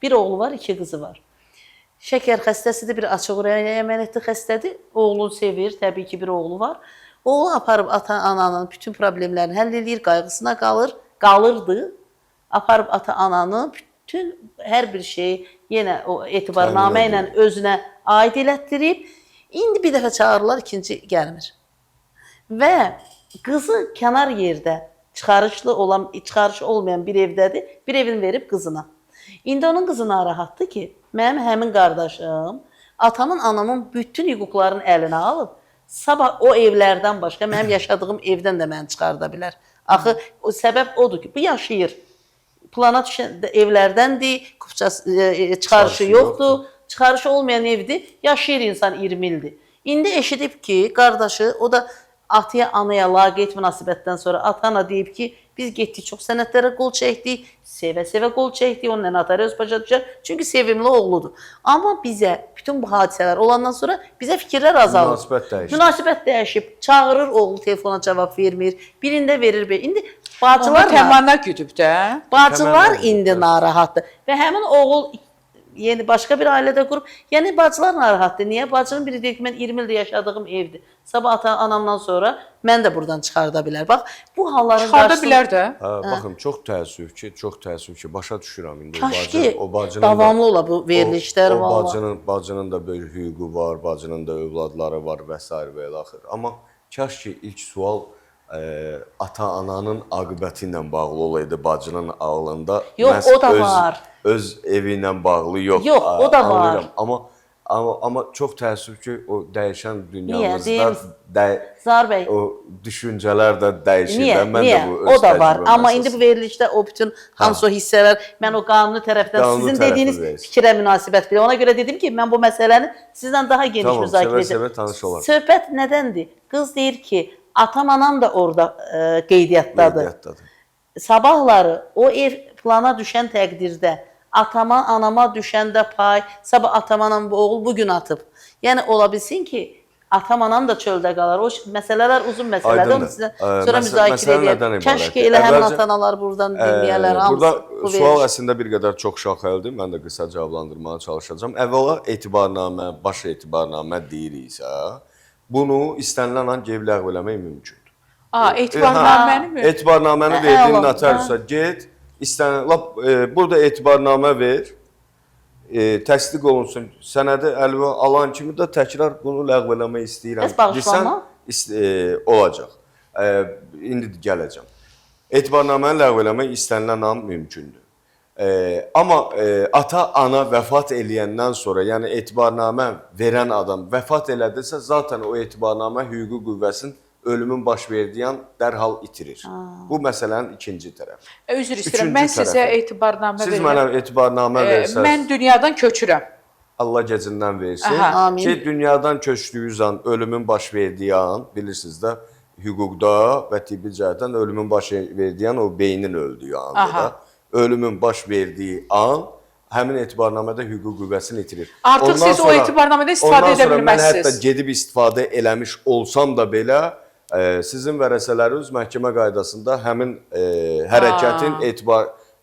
bir oğlu var, iki qızı var. Şəkər xəstəsidir, bir açıq ürək əməliyyatı xəstədir. Oğlunu sevir, təbii ki, bir oğlu var. Oğlu aparıb ata-ananın bütün problemlərini həll eləyir, qayğısına qalır, qalırdı. Aparıb ata-ananı bütün hər bir şeyi yenə o etibarnamə ilə özünə aid elətdirib. İndi bir dəfə çağırırlar, ikinci gəlmir. Və qızı kənar yerdə çıxarışlı olan, çıxarışı olmayan bir evdədir. Bir evini verib qızına. İndi onun qızı narahatdır ki, mənim həmin qardaşım atamın, anamın bütün hüquqlarını əlinə alıb, sabah o evlərdən başqa mənim yaşadığım evdən də məni çıxarda bilər. Axı o səbəb odur ki, bu yaşayır. Plana düşən evlərdəndir, kupçası, çıxarışı yoxdur. Çıxarışı olmayan evdir, yaşayır insan 20 ildir. İndi eşidib ki, qardaşı, o da ataya, anaya laqeyd münasibətdən sonra ata-ana deyib ki, biz getdik çox sənədlərə qol çəkdik, sevə-sevə qol çəkdik, onunla notarius başa düşər. Çünki sevimli oğludur. Amma bizə bütün bu hadisələr olandan sonra bizə fikirlər azalır. Münasibət dəyişir. Münasibət dəyişib. Çağırır oğlu telefona cavab vermir. Birində verir. İndi Ona bacılar təmanna güdüb də. bacılar Təmənna indi güdüb, narahatdır. Və həmin oğul Yeni başqa bir ailədə qurub. Yəni bacılar narahatdır. Niyə? Bacının biri deyir ki, mən 20 ildir yaşadığım evdir. Sabah ata anamdan sonra mən də buradan çıxarda bilər. Bax, bu halların Çıxarda qarşısını- bilər də. Hə, baxın, çox təəssüf ki, çox təəssüf ki, başa düşürəm indi o Kaş bacının, ki, o bacının davamlı ola bu verilişlər o valla. bacının da böyük hüququ var, bacının da övladları var və sair və ilə axır. Amma kaş ki ilk sual ata-ananın aqibəti ilə bağlı olaydı bacının ağlında. Yox, Məhz o da var. Öz evi ilə bağlı yox. Yox, o da var. Anlayıram. Amma çox təəssüf ki, o dəyişən dünyamızda Deyim- Zar bəy. o düşüncələr də dəyişir Niyə? də. Mən Niyə? də bu öz O da var. təcrübəm Amma indi əsasında. bu verilişdə o bütün hamısı o hissələr, mən o qanuni tərəfdən Qanuni sizin tərəfi dediyiniz versin. fikrə münasibət bilir. Ona görə dedim ki, mən bu məsələni sizdən daha geniş Tamam, müzakirə edəcəm. sevə-sevə tanış olarıq. Söhbət nədəndir? Qız deyir ki, atam anam da orada qeydiyyatdadır. Qeydiyyatdadır. Sabahları o ev plana düşən təqdirdə atama, anama düşəndə pay, sabah atam, anam bu oğul bu gün atıb. Yəni ola bilsin ki, atam, anam da çöldə qalar. O məsələlər uzun məsələdir. Aydındır. Onu sizə sonra müzakirə məsələ edək. nədən Kaş ki ibarətdir? elə həmin Əvvəlcə- ata-analar buradan dinləyərlər hamısı. Burada bu sual veriliş. əslində bir qədər çox şaxəlidir. Mən də qısa cavablandırmağa çalışacağam. Əvvəla etibarnamə, baş etibarnamə deyiriksə, bunu istənilən an gedib ləğv eləmək mümkündür. A, etibarnaməni mi? Etibarnaməni Hə, verdin əla. notariusa, get, istənilən lap burada etibarnamə ver. Təsdiq olunsun. Sənədi əlinə alan kimi də təkrar bunu ləğv eləmək istəyirəm. Bəs bağışlanma? Desən, olacaq. İndi gələcəm. Etibarnaməni ləğv eləmək istənilən an mümkündür. Amma ata, ana vəfat eləyəndən sonra, yəni etibarnamə verən adam vəfat elədisə, zaten o etibarnamə hüquqi qüvvəsini ölümün baş verdiyi an dərhal itirir. Bu məsələnin ikinci tərəfi. Üzr istəyirəm, Üçüncü mən sizə tərəfi. etibarnamə Siz verirəm. mənə etibarnamə versəz, Mən dünyadan köçürəm. Allah gecindən versin Aha. Amin. ki, dünyadan köçdüyünüz an, ölümün baş verdiyi an, bilirsiniz də, hüquqda və tibbi cəhətdən ölümün baş verdiyi an o beynin öldüyü andır Aha. da. Ölümün baş verdiyi an həmin etibarnamədə hüquqi qüvvəsini itirir. Artıq siz o etibarnamədən istifadə ondan edə sonra mən bilməzsiniz. hətta gedib istifadə eləmiş olsam da belə sizin vərəsələriniz məhkəmə qaydasında həmin hərəkətin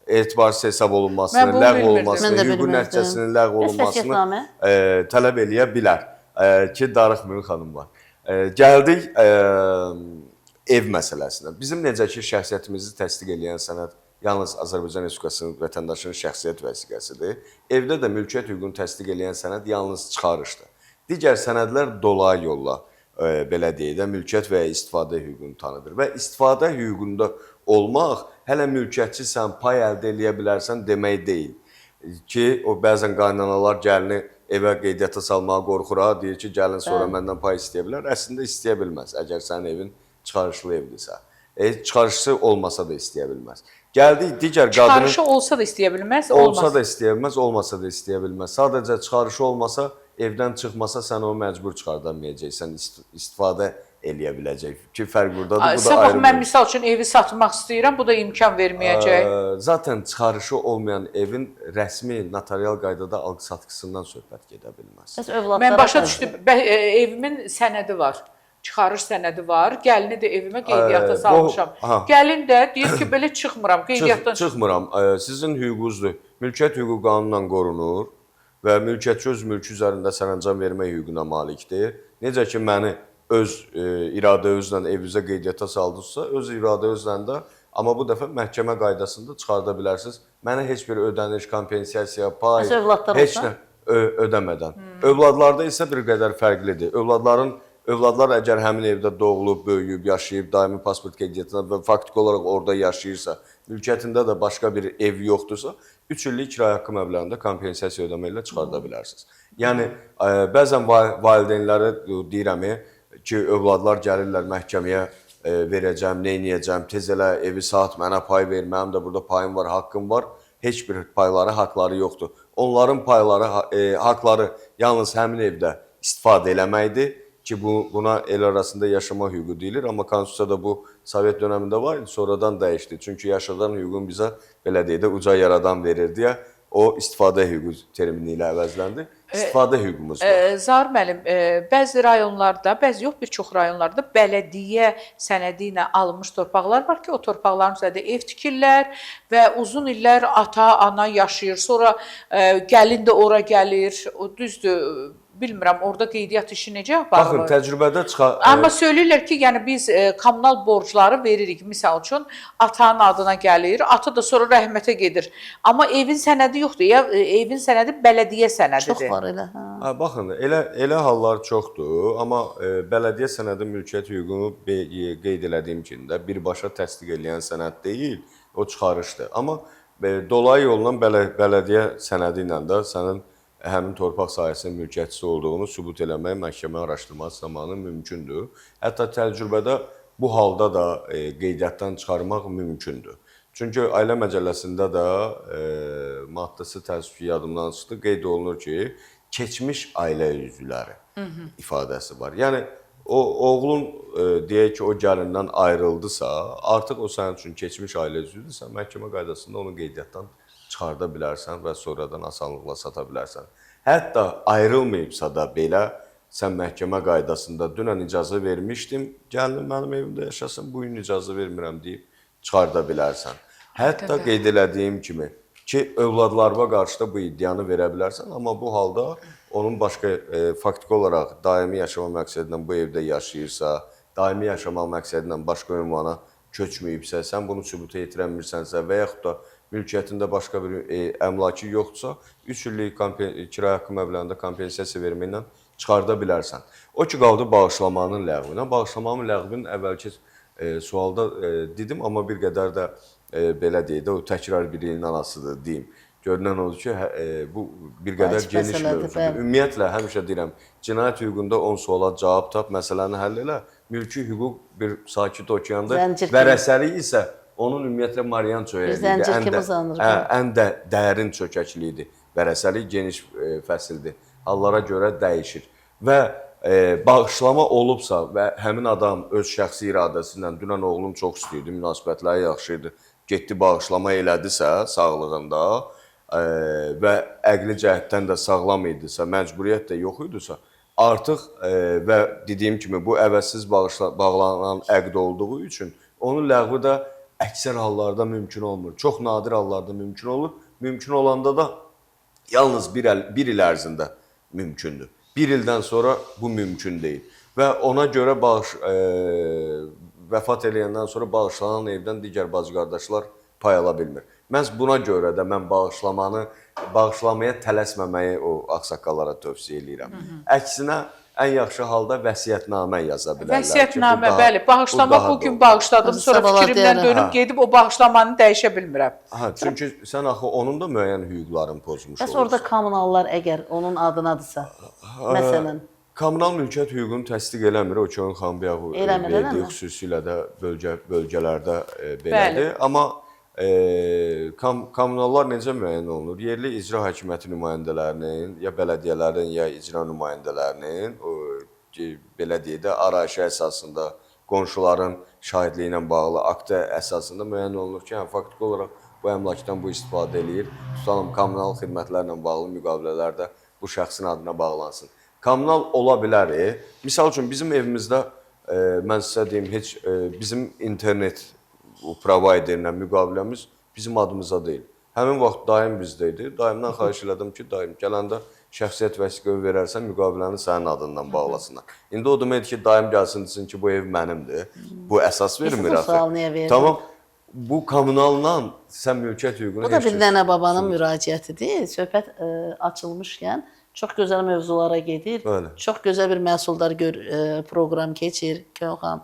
etibarsız hesab olunmasını, Mən bunu ləğv bilmirdim. olunmasını, Mən də hüquqi bilmirdim. nəticəsinin ləğv Bəs olunmasını vəsiyyətnamə? tələb eləyə bilər. Ki darıxmayın xanımlar. Gəldik ev məsələsinə. Bizim necə ki şəxsiyyətimizi təsdiq eləyən sənəd yalnız Azərbaycan Respublikasının vətəndaşının şəxsiyyət vəsiqəsidir. Evdə də mülkiyyət hüququnu təsdiq eləyən sənəd yalnız çıxarışdır. Digər sənədlər dolayı yolla belə deyək də mülkiyyət və ya istifadə hüququnu tanıdır və istifadə hüququnda olmaq hələ mülkiyyətçisən, pay əldə eləyə bilərsən demək deyil. Ki o bəzən qaynanalar gəlini evə qeydiyyata salmağa qorxur ha, deyir ki, gəlin sonra məndən pay istəyə bilər. Əslində istəyə bilməz, əgər sənin evin çıxarışlı evdirsə. Çıxarışlı olmasa da istəyə bilməz. Gəldik digər qadının Çıxarışı olsa da istəyə bilməz, olsa olmasa. da istəyə bilməz, olmasa da istəyə bilməz. Sadəcə çıxarışı olmasa, evdən çıxmasa sən onu məcbur çıxarda bilməyəcəksən, istifadə eləyə biləcək. Ki fərq burdadır, bu da Sabah ayrı mən mövzu. misal üçün evi satmaq istəyirəm, bu da imkan verməyəcək. Zaten çıxarışı olmayan evin rəsmi notarial qaydada alqı-satqısından söhbət gedə bilməz. Bəs övladlara Mən başa təzyiq. düşdüm, evimin sənədi var. Çıxarış sənədi var. Gəlini də evimə qeydiyyata salmışam. Aha. Gəlin də deyir ki, belə çıxmıram, qeydiyyatdan Çıxmıram. Sizin hüququnuzdur. Mülkiyyət hüququ qanunla qorunur və mülkiyyətçi öz mülkü üzərində sərəncam vermək hüququna malikdir. Necə ki məni öz iradə özlə evinizə qeydiyyata saldınızsa, öz iradə özlə də amma bu dəfə məhkəmə qaydasında çıxarda bilərsiniz. Mənə heç bir ödəniş, kompensasiya, pay, Bəs övladlar heç olsa? nə ödəmədən. Övladlarda isə bir qədər fərqlidir. Övladlar əgər həmin evdə doğulub, böyüyüb, yaşayıb, daimi pasport qeydiyyatına və faktiki olaraq orada yaşayırsa, mülkiyyətində də başqa bir ev yoxdursa, 3 illik kirayə haqqı məbləğində kompensasiya ödəməklə çıxarda bilərsiniz. Yəni bəzən valideynlərə deyirəm ki, övladlar gəlirlər məhkəməyə verəcəm, neyniyəcəm, tez elə evi sat, mənə pay ver, mənim də burada payım var, haqqım var. Heç bir payları, haqları yoxdur. Onların payları, haqları yalnız həmin evdə istifadə eləməkdir ki, buna el arasında yaşama hüququ deyilir, amma konstitusiyada bu Sovet dönəmində var idi, sonradan dəyişdi. Çünki yaşadan hüququn bizə belə deyək də uca yaradan verir deyə O istifadə hüququ termini ilə əvəzləndi. İstifadə hüququmuz var. Zaur müəllim, bəzi rayonlarda, bəzi yox, bir çox rayonlarda bələdiyyə sənədi ilə alınmış torpaqlar var ki, o torpaqların üzərində ev tikirlər və uzun illər ata, ana yaşayır. Sonra gəlin də ora gəlir. O düzdür, bilmirəm, orada qeydiyyat işi necə aparılır? Baxın, təcrübədə çıxa Amma söyləyirlər ki, yəni biz kommunal borcları veririk. Misal üçün, atanın adına gəlir, ata da sonra rəhmətə gedir. Amma evin sənədi yoxdur. Ya evin sənədi bələdiyyə sənədidir. Çox var elə. Hə. Ha, baxın, elə hallar çoxdur, amma bələdiyyə sənədi mülkiyyət hüququnu qeyd elədiyim kimi də birbaşa təsdiq eləyən sənəd deyil, o çıxarışdır. Amma dolayı yolla bələdiyyə sənədi ilə də sənin həmin torpaq sahəsinin mülkiyyətçisi olduğunu sübut eləmək məhkəmə araşdırması zamanı mümkündür. Hətta təcrübədə bu halda da qeydiyyatdan çıxarmaq mümkündür. Çünki Ailə Məcəlləsində də maddəsi təəssüf ki, yadımdan çıxdı, qeyd olunur ki, keçmiş ailə üzvləri ifadəsi var. Yəni o oğlun deyək ki, o gəlindən ayrıldısa, artıq o sənin üçün keçmiş ailə üzvüdür, sən məhkəmə qaydasında onu qeydiyyatdan çıxarda bilərsən və sonradan asanlıqla sata bilərsən. Hətta ayrılmayıbsa da belə sən məhkəmə qaydasında dünən icazə vermişdim, gəlinim mənim evimdə yaşasın, bu gün icazə vermirəm deyib çıxarda bilərsən. Hətta qeyd elədiyim kimi ki, övladlarına qarşı da bu iddianı verə bilərsən, amma bu halda onun başqa faktiki olaraq daimi yaşama məqsədi ilə bu evdə yaşayırsa, daimi yaşamaq məqsədi ilə başqa ünvana köçməyibsə, sən bunu sübuta yetirə bilmirsənsə və yaxud da mülkiyyətində başqa bir əmlakı yoxdursa, 3 illik kirayə haqqı məbləğində kompensasiya verməklə çıxarda bilərsən. O ki qaldı bağışlamanın ləğvinə. Bağışlamanın ləğvinin əvvəlki sualda dedim, amma bir qədər də belə deyək də, o təkrar birliğinin anasıdır deyim. Görünən odur ki, bu bir qədər geniş mövzudur. Ümumiyyətlə, həmişə deyirəm, cinayət hüququnda 10 suala cavab tap, məsələni həll elə. Mülki hüquq bir sakit okeandır. Vərəsəlik isə onun ümumiyyətlə Marian çökəkliyidir. Ən də dərin çökəkliyidir. Vərəsəlik geniş fəsildir. Hallara görə dəyişir. Və bağışlama olubsa və həmin adam öz şəxsi iradəsi ilə, dünən oğlum çox istəyirdi, münasibətləri yaxşı idi, getdi bağışlama elədisə sağlığında və əqli cəhətdən də sağlam idisə, məcburiyyət də yox idisə, artıq və dediyim kimi bu əvəzsiz bağlanan əqd olduğu üçün onun ləğvi də əksər hallarda mümkün olmur. Çox nadir hallarda mümkün olur. Mümkün olanda da yalnız bir il ərzində mümkündür. Bir ildən sonra bu mümkün deyil. Və ona görə vəfat eləyəndən sonra bağışlanan evdən digər bacı-qardaşlar pay ala bilmir. Məhz buna görə də mən bağışlamaya tələsməməyi o ağsaqqallara tövsiyə eləyirəm. Əksinə, ən yaxşı halda vəsiyyətnamə yaza bilərlər. Vəsiyyətnamə, bəli. Bağışlama bu gün bağışladım, sonra fikrimdən dönüb gedib o bağışlamanı dəyişə bilmirəm. Hə, çünki sən axı onun da müəyyən hüquqlarını pozmuş olursan. Bəs orada kommunallar əgər onun adınadırsa, məsələn? Kommunal mülkiyyət hüququnu təsdiq eləmir. O ki, onun xanım verdiyi xüsusilə də bölgələrdə belədir. Amma kommunallar necə müəyyən olunur? Yerli icra hakimiyyəti nümayəndələrinin, ya bələdiyyələrin, ya icra nümayəndələrinin, belə deyək də, arayışa əsasında, qonşuların şahidliyi ilə bağlı akta əsasında müəyyən olunur ki, faktiki olaraq bu əmlakdan bu istifadə eləyir. Tutalım, kommunal xidmətlərlə bağlı müqavilələr də bu şəxsin adına bağlansın. Kommunal ola bilər. Misal üçün, bizim evimizdə, mən sizə deyim, heç bizim internet provayderlə müqaviləmiz bizim adımıza deyil. Həmin vaxt dayım bizdə idi. Dayımdan xahiş elədim ki, dayım gələndə şəxsiyyət vəsiqəvi verərsən, müqaviləni sənin adından bağlasınlar. İndi o deməkdir ki, dayım gəlsin desin ki, bu ev mənimdir. Bu əsas vermir axı. Tamam. Bu kommunalla sən mülkiyyət hüququnu Bu da bir nənə babanın müraciətidir. Söhbət açılmışkən çox gözəl mövzulara gedir. Bəli. Çox gözəl bir məhsuldar proqram keçir Könxan.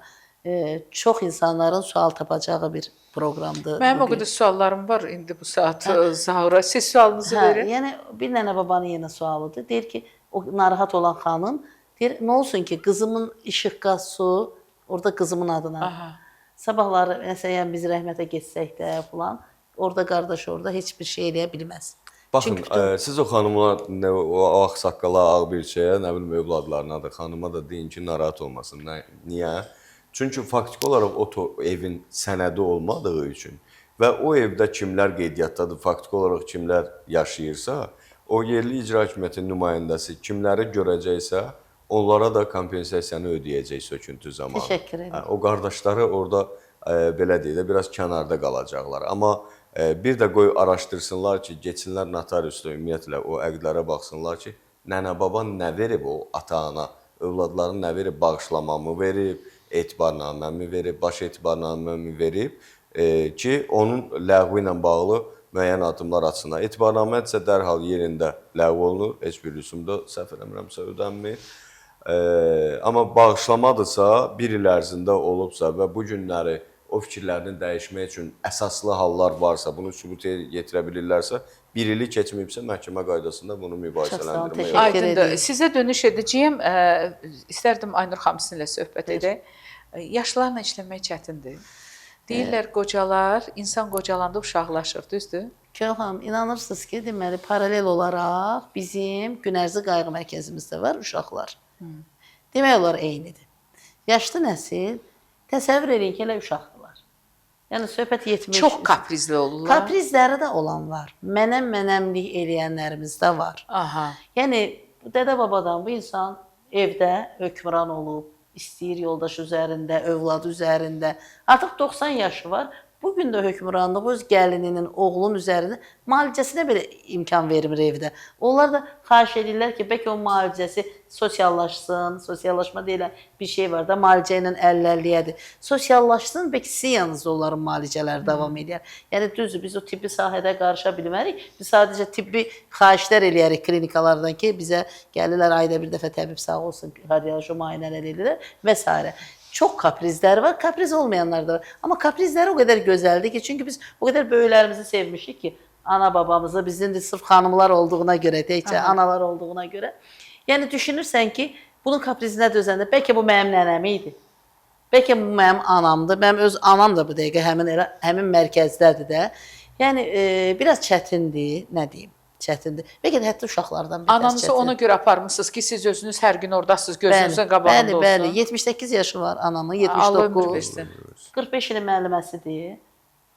Çox insanların sual tapacağı bir proqramdır. Mənim o qədər suallarım var indi bu saat Zaura. Siz sualınızı verin. Yəni bir nənə babanın yenə sualıdır. Deyir ki, o narahat olan xanım deyir, nə olsun ki, qızımın işıq, qaz, su orada qızımın adına. Aha. Sabahları məsələn yəni biz rəhmətə getsək də falan, orada qardaş orada heç bir şey eləyə bilməz. Baxın, Çünki siz o xanıma, o ağsaqqala, ağ bir şeyə, nə bilim övladlarına da, xanıma da deyin ki, narahat olmasın. Niyə? Çünki faktiki olaraq o evin sənədi olmadığı üçün Və o evdə kimlər qeydiyyatdadır, faktiki olaraq kimlər yaşayırsa, o yerli icra hakimiyyətinin nümayəndəsi kimləri görəcəksə, onlara da kompensasiyanı ödəyəcək söküntü zamanı. Təşəkkür edirəm. Hə, o qardaşları orada belə deyək də biraz kənarda qalacaqlar. Amma bir də qoy araşdırsınlar ki, getsinlər notariusda ümumiyyətlə o əqdlərə baxsınlar ki, nənə-baba nə verib o ata-ana, övladların nə verib, bağışlamamı verib, etibarnaməmi verib, baş etibarnaməmi verib ki, onun ləğvi ilə bağlı müəyyən addımlar atsınlar. Etibarnamə isə dərhal yerində ləğv olunur, heç bir rüsumda səhv eləmirəmsə ödənmir. Amma bağışlamadırsa, bir il ərzində olubsa və bu günləri o fikirlərini dəyişmək üçün əsaslı hallar varsa, bunu sübut yetirə bilirlərsə, bir ili keçməyibsə məhkəmə qaydasında bunu mübahisələndirmək olar. Aydındır. Sizə dönüş edəcəyim. İstərdim Aynur xanım sizinlə söhbət edək. Yaşlılarla işləmək çətindir. Deyirlər qocalar, insan qocalanda uşaqlaşır, düzdür? Könül xanım, inanırsınız ki, deməli paralel olaraq bizim Günərzi Qayğı mərkəzimizdə var uşaqlar. Demək olar eynidir. Yaşlı nəsil təsəvvür eləyin ki, elə uşaqdılar. Yəni söhbət 70. Çox kaprizli olurlar. Kaprizləri də olan var. Mənəm mənəmlik eləyənlərimiz də var. Aha. Yəni dədə babadan bu insan evdə hökmran olub, istəyir yoldaşı üzərində, övladı üzərində. Artıq 90 yaşı var. Bu gün də hökmranlığı öz gəlininin, oğlunun üzərində müalicəsinə belə imkan vermir evdə. Onlar da xahiş edirlər ki, bəlkə o müalicəsi sosiallaşsın. Sosiallaşma deyilən bir şey var da, müalicə ilə əl-əlliyədir. Sosiallaşsın, bəlkə sizin yanınızda onların müalicələri davam eləyər. Yəni düzdür, biz o tibbi sahədə qarışa bilmərik. Biz sadəcə tibbi xahişlər eləyərik klinikalardan ki, bizə gəlirlər ayda bir dəfə təbib sağ olsun, kardioloji müayinələr eləyirlər və s. Çox kaprizlər var, kapriz olmayanlar da var. Amma kaprizləri o qədər gözəldir ki, çünki biz o qədər böyüklərimizi sevmişik ki, ana babamızı bizim də sırf xanımlar olduğuna görə, təkcə analar olduğuna görə. Yəni düşünürsən ki, bunun kaprizinə dözəndə bəlkə bu mənim nənəm idi. Bəlkə bu mənim anamdır. Mənim öz anam da bu dəqiqə həmin elə həmin mərkəzdədir də. Yəni biraz çətindir, nə deyim, çətindir. Bəlkə də hətta uşaqlardan bir Ananızı çətindir. ona görə aparmısınız ki, siz özünüz hər gün oradasınız, gözünüzün qabağında bəli, olsun. Bəli, 78 yaşı var anamın, Allah ömür 79. versin. 45 ilin müəlliməsidir.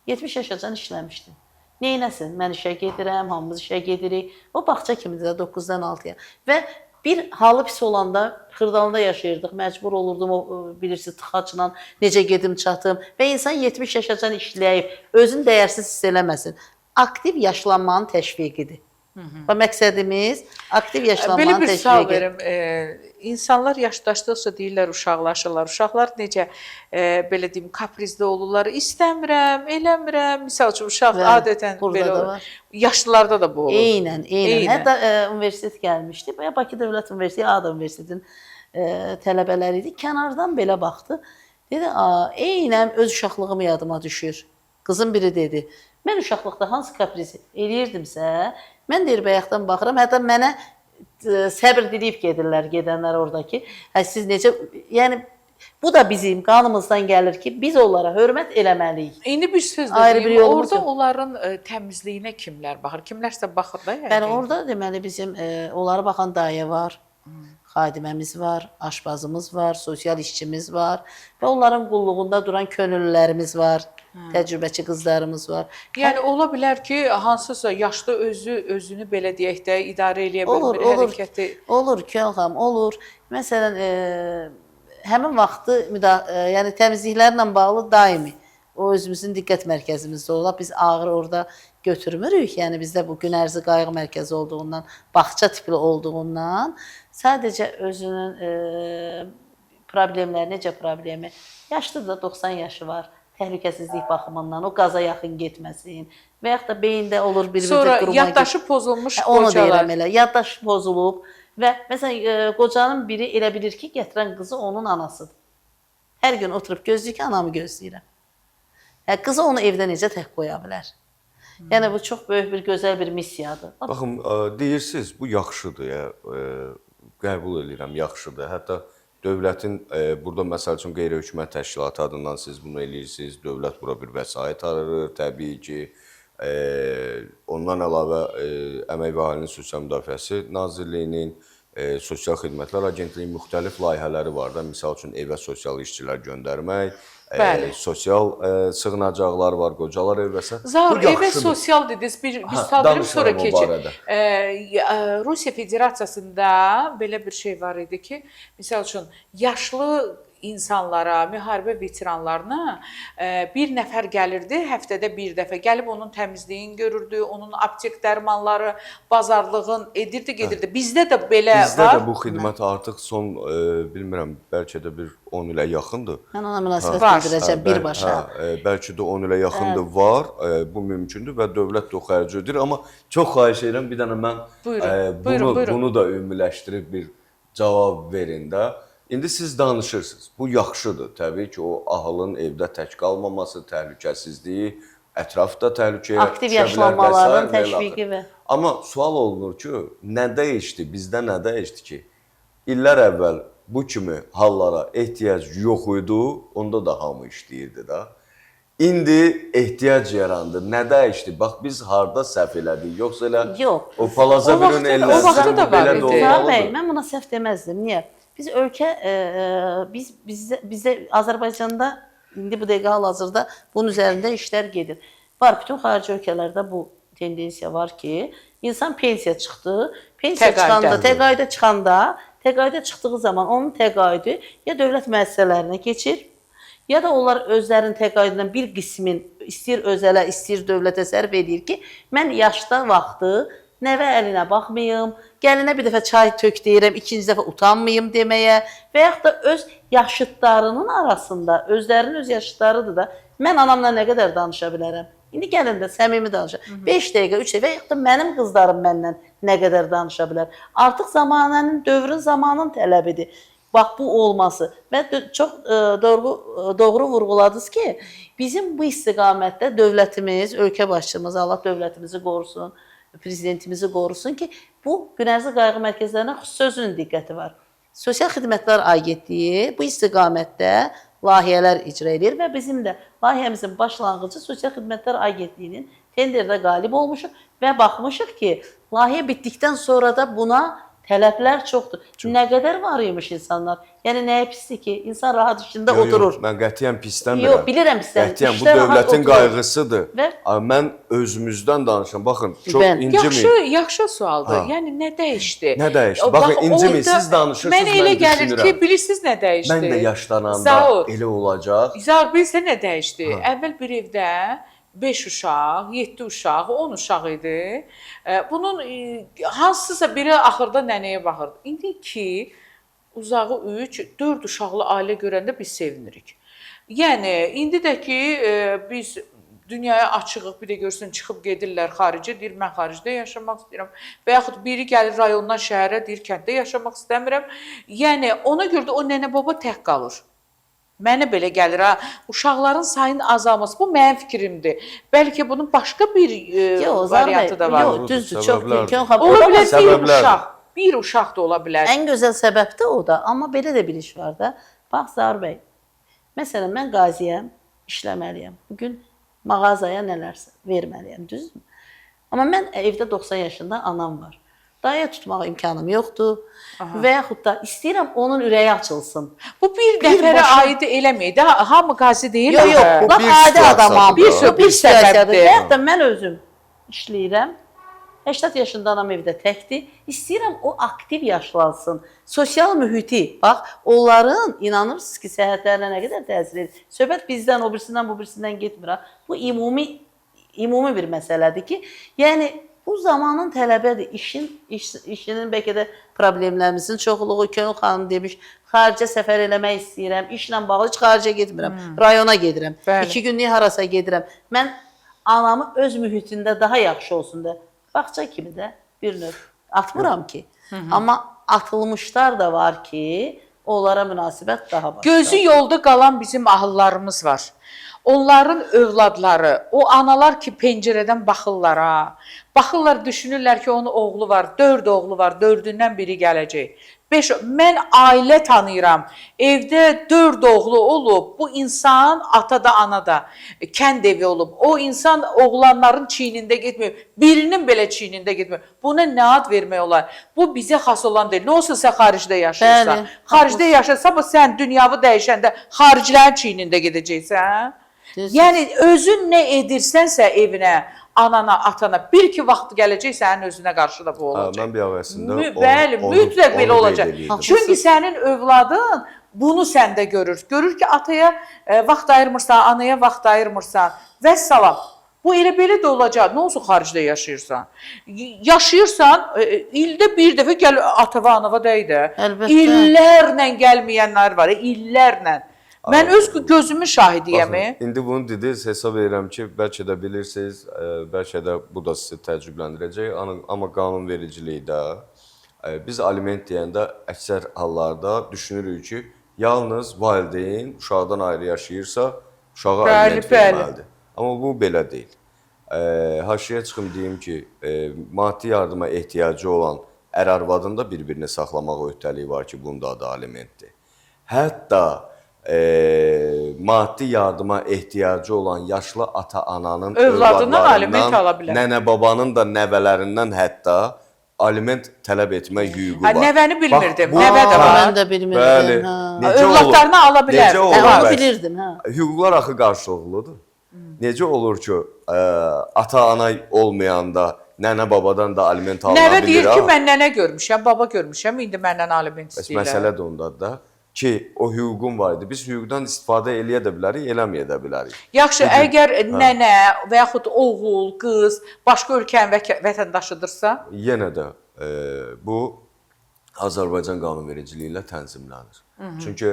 70 yaşacan işləmişdi. Neynəsin? Mən işə gedirəm, hamımız işə gedirik. O bağça kimidir də 9-dan 6-ya. Və bir halı pis olanda Xırdalanda yaşayırdıq. Məcbur olurdum o bilirsiniz tıxacla necə gedim çatım və insan 70 yaşacan işləyib özünü dəyərsiz hiss eləməsin. Aktiv yaşlanmanın təşviqidir. Və məqsədimiz aktiv yaşlanmanın Belə bir sual təşviqi. verim. İnsanlar yaşdaşdıqca deyirlər uşaqlaşırlar. Uşaqlar necə belə deyim, kaprizli olurlar. İstəmirəm, eləmirəm. Misal üçün uşaq Bəli, adətən burada belə da olur. var. Yaşlılarda da bu olur. Eynən, eynən. Eynən. Hətta universitet gəlmişdi. Baya Bakı Dövlət Universiteti, Ağdam Universitetinin tələbələri idi. Kənardan belə baxdı. Dedi, "A, eynən öz uşaqlığım yadıma düşür." Qızın biri dedi: "Mən uşaqlıqda hansı kapriz eləyirdimsə, mən deyir bayaqdan baxıram, hətta mənə səbr diləyib gedirlər gedənlər oradakı. Hə siz necə, yəni bu da bizim qanımızdan gəlir ki, biz onlara hörmət eləməliyik." İndi bir söz də Ayrı bir deyim. yolumuz Orada yox. onların təmizliyinə kimlər baxır? Kimlərsə baxır da yəqin. Bəli, orada deməli bizim onlara baxan dayə var, xadiməmiz var, aşpazımız var, sosial işçimiz var və onların qulluğunda duran könüllülərimiz var, təcrübəçi qızlarımız var. Yəni ola bilər ki, hansısa yaşlı özü özünü belə deyək də idarə eləyə Olur, bilmir, olur. hərəkəti. Olur Könül xanım, olur. Məsələn, həmin vaxtı yəni təmizliklərlə bağlı daimi o özümüzün diqqət mərkəzimizdə olar. Biz ağır orada götürmürük. Yəni bizdə bu gün ərzi qayğı mərkəzi olduğundan, bağça tipli olduğundan sadəcə özünün problemləri, necə problemi? Yaşlıdır da 90 yaşı var. Təhlükəsizlik baxımından o qaza yaxın getməsin və yaxud da beyində olur bir Sonra quruma yaddaşı pozulmuş onu qocalar. deyirəm elə. Yaddaş pozulub və məsələn qocanın biri elə bilir ki, gətirən qızı onun anasıdır. Hər gün oturub gözləyir ki, anamı gözləyirəm. Qızı onu evdə necə tək qoya bilər? Yəni bu çox böyük bir gözəl bir missiyadır. Baxın, deyirsiniz, bu yaxşıdır, ya, qəbul eləyirəm, yaxşıdır. Hətta dövlətin burada məsəl üçün qeyri-hökumət təşkilatı adından siz bunu eləyirsiniz, dövlət bura bir vəsait ayırır, təbii ki. Ondan əlavə Əmək və Əhalinin Sosial Müdafiəsi Nazirliyinin, Sosial Xidmətlər Agentliyinin müxtəlif layihələri var da, misal üçün evə sosial işçilər göndərmək, Bəli. Sosial sığınacaqlar var, qocalar evi və sair. Zaur, Bu evə yaxşıdır. sosial dediniz, bir Hə, sual verim sonra danışıram o keçin. barədə. Rusiya Federasiyasında belə bir şey var idi ki, misal üçün yaşlı insanlara, müharibə veteranlarına bir nəfər gəlirdi, həftədə bir dəfə gəlib onun təmizliyini görürdü, onun aptek dərmanları, bazarlığın edirdi, gedirdi. Bizdə də belə Bizdə var. də bu xidmət artıq son bilmirəm, bəlkə də bir 10 ilə yaxındır. Mən ona münasibət Var. bildirəcəm birbaşa. Hə, bəlkə də 10 ilə yaxındır, var. Bu mümkündür və dövlət də o xərci ödəyir, amma çox xahiş edirəm bir dənə mən Buyurun, bunu buyurun, buyurun. bunu da ümumiləşdirib bir cavab verin də. İndi siz danışırsınız. Bu yaxşıdır. Təbii ki, o ahılın evdə tək qalmaması, təhlükəsizliyi, ətrafda təhlükəyə Aktiv düşə bilər və yaşlanmaların sair və ilə təşviqi axır. və- Amma sual olunur ki, nə dəyişdi? Bizdə nə dəyişdi ki? İllər əvvəl bu kimi hallara ehtiyac yox idi, onda da hamı işləyirdi da. İndi ehtiyac yarandı. Nə dəyişdi? Bax biz harda səhv elədik? Yoxsa elə Yox. o palaza O birinin vaxtı da- o elləsin, vaxtı da var belə idi. də Zaur bəy, olmalıdır. mən buna səhv deməzdim. Niyə? Biz ölkə biz bizdə bizdə Azərbaycanda indi bu dəqiqə hal-hazırda bunun üzərində işlər gedir. Var, bütün xarici ölkələrdə bu tendensiya var ki, insan pensiya çıxdı, pensiya Təqaüdə. çıxanda, təqaüdə çıxanda, təqaüdə çıxdığı zaman onun təqaüdü ya dövlət müəssisələrinə keçir, ya da onlar özlərinin təqaüdündən bir qismin istəyir özələ, istəyir dövlətə sərf eləyir ki, mən yaşda vaxtı nəvə əlinə baxmayım, gəlinə bir dəfə çay tök deyirəm, ikinci dəfə utanmayım deməyə və yaxud da öz yaşıdlarının arasında, özlərinin öz yaşıdlarıdır da, mən anamla nə qədər danışa bilərəm? İndi gəlin də səmimi danışa. 5 dəqiqə, 3 dəqiqə və yaxud da mənim qızlarım məndən nə qədər danışa bilər. Artıq zamanənin, dövrün, zamanın tələbidir. Bax bu olması. Və çox doğru vurğuladınız ki, bizim bu istiqamətdə dövlətimiz, ölkə başçımız, Allah dövlətimizi qorusun, prezidentimizi qorusun ki, bu Günərzi Qayğı Mərkəzlərinə xüsusi özünün diqqəti var. Sosial Xidmətlər Agentliyi bu istiqamətdə layihələr icra edir və bizim də layihəmizin başlanğıcı Sosial Xidmətlər Agentliyinin tenderdə qalib olmuşuq və baxmışıq ki, layihə bitdikdən sonra da buna tələblər çoxdur. Nə qədər var imiş insanlar. Yəni nəyə pisdir ki, insan rahat içində Yox, oturur. Yox, mən qətiyyən pis demirəm. Yox, bilirəm pisdən. Qətiyyən bu İşdə rahat dövlətin oturur. qayğısıdır. Və- Mən özümüzdən danışıram. Baxın, çox Bəli. inciməyin. Yaxşı, yaxşı sualdır. Ha. Yəni nə dəyişdi? Nə dəyişdi? O, Baxın, bax, inciməyin, orada siz danışırsınız, Mənə elə mən gəlir ki, düşünürəm. bilirsiniz nə dəyişdi? Mən də yaşlananda Zaur, elə olacaq. Zaur, bilirsən nə dəyişdi? Əvvəl bir evdə 5 uşaq, 7 uşaq, 10 uşaq idi. Bunun hansısa biri axırda nənəyə baxırdı. İndi 2, uzağı 3, 4 uşaqlı ailə görəndə biz sevinirik. Yəni indi də ki biz dünyaya açığıq, bir də görsün çıxıb gedirlər xaricə, deyir mən xaricdə yaşamaq istəyirəm və yaxud biri gəlir rayondan şəhərə, deyir kənddə yaşamaq istəmirəm. Yəni ona görə də o nənə baba tək qalır. Mənə belə gəlir ha, uşaqların sayının azalması bu mənim fikrimdir. Bəlkə bunun başqa bir Yox, Zaur bəy, variantı da var. yox, düzdür, çox Səbəblərdir. mümkün. Xan- Ola bilər bir Səbəblərdir. uşaq, bir uşaq da ola bilər. Ən gözəl səbəb də o da, amma belə də bir iş var da. Bax Zaur bəy, məsələn mən qaziyəm, işləməliyəm. Bu gün mağazaya nələrsə verməliyəm, düzdürmü? Amma mən evdə 90 yaşında anam var. Daya tutmağa imkanım yoxdur. Və yaxud da istəyirəm onun ürəyi açılsın. Bu bir Bir nəfərə başa- aid eləməyək də, hamı qazi deyil. Yox, yox, axı. Bu lap bir adi adamam. situasiyadır. Bu Bir bir situasiyadır. səbəbdir. Və yaxud da mən özüm işləyirəm. 80 yaşında anam evdə təkdir. İstəyirəm o aktiv yaşlansın. Sosial mühiti, bax, onların inanırsınız ki, səhhətlərinə nə qədər təsir edir. Söhbət bizdən, o birisindən, bu birisindən getmir ha. Bu ümumi bir məsələdir ki, yəni bu zamanın tələbədir. İşinin bəlkə də problemlərimizin çoxluğu, Könül xanım demiş, xaricə səfər eləmək istəyirəm, işlə bağlı heç xaricə getmirəm, rayona gedirəm. Bəli. 2 günlük harasa gedirəm. Mən anamı öz mühitində daha yaxşı olsun da, bağça kimi də bir növ atmıram ki. Amma atılmışlar da var ki, onlara münasibət daha başqa. Gözü yolda qalan bizim ahıllarımız var. Onların övladları, o analar ki pəncərədən baxırlar ha. Baxırlar, düşünürlər ki, onun oğlu var, 4 oğlu var, 4-ündən biri gələcək. 5, mən ailə tanıyıram. Evdə 4 oğlu olub. Bu insan ata da ana da kənd evi olub. O insan oğlanların çiynində getmir. Birinin belə çiynində getmir. Buna nə ad vermək olar? Bu bizə xas olan deyil. Nə olsa sən xaricdə yaşayırsan. Bəli, Xaricdə yaşasan, sabah sən dünyanı dəyişəndə xaricilərin çiynində gedəcəksən. Düzdür. Yəni özün nə edirsənsə evinə, anana, atana, bir ki vaxt gələcək sənin özünə qarşı da bu olacaq. Mən bir əvəzində Bəli, mütləq belə onu qeyd olacaq. eləyirdim. Çünki sənin övladın bunu səndə görür. Görür ki, ataya vaxt ayırmırsan, anaya vaxt ayırmırsan. Vəssalam. Bu elə belə də olacaq. Nə olsun xaricdə yaşayırsan? Yaşayırsan, ildə bir dəfə gəl atava, anava dəy də. Əlbəttə. İllərlə gəlməyənlər var, illərlə. Mən öz gözümün şahidiyəm. Baxın, İndi bunu dediniz, hesab edirəm ki, bəlkə də bilirsiniz, bəlkə də bu da sizi təəccübləndirəcək, amma qanunvericilikdə biz aliment deyəndə əksər hallarda düşünürük ki, yalnız valideyn uşaqdan ayrı yaşayırsa, uşağa Bəli, aliment bəli. verməlidir. Amma bu belə deyil. Haşiyə çıxım deyim ki, maddi yardıma ehtiyacı olan ər-arvadın da bir-birini saxlamaq öhdəliyi var ki, bunun da adı alimentdir. Hətta maddi yardıma ehtiyacı olan yaşlı ata-ananın Övladından övladlarından, aliment ala bilər. Nənə-babanın da nəvələrindən hətta aliment tələb etmək hüququ Ha, var. nəvəni bilmirdim. Bax, bu- Nəvə də var. Mən də bilmirdim. Bəli. Hə. Necə olur? Övladlarını ala bilər. Necə olur? Hə, onu bəs? bilirdim, hə. Hüquqlar axı qarşılıqlıdır. Necə olur ki, ata-ana olmayanda nənə-babadan da aliment alına Nəvə bilir? deyir ki, ha? mən nənə görmüşəm, baba görmüşəm, indi məndən aliment Bəs istəyirlər. məsələ də ondadır da ki, o hüququn var idi. Biz hüquqdan istifadə eləyə də bilərik, eləməyə də bilərik. Yaxşı, əgər nənə və yaxud oğul, qız başqa ölkənin vətəndaşıdırsa, Yenə də bu Azərbaycan qanunvericiliyi ilə tənzimlənir. Çünki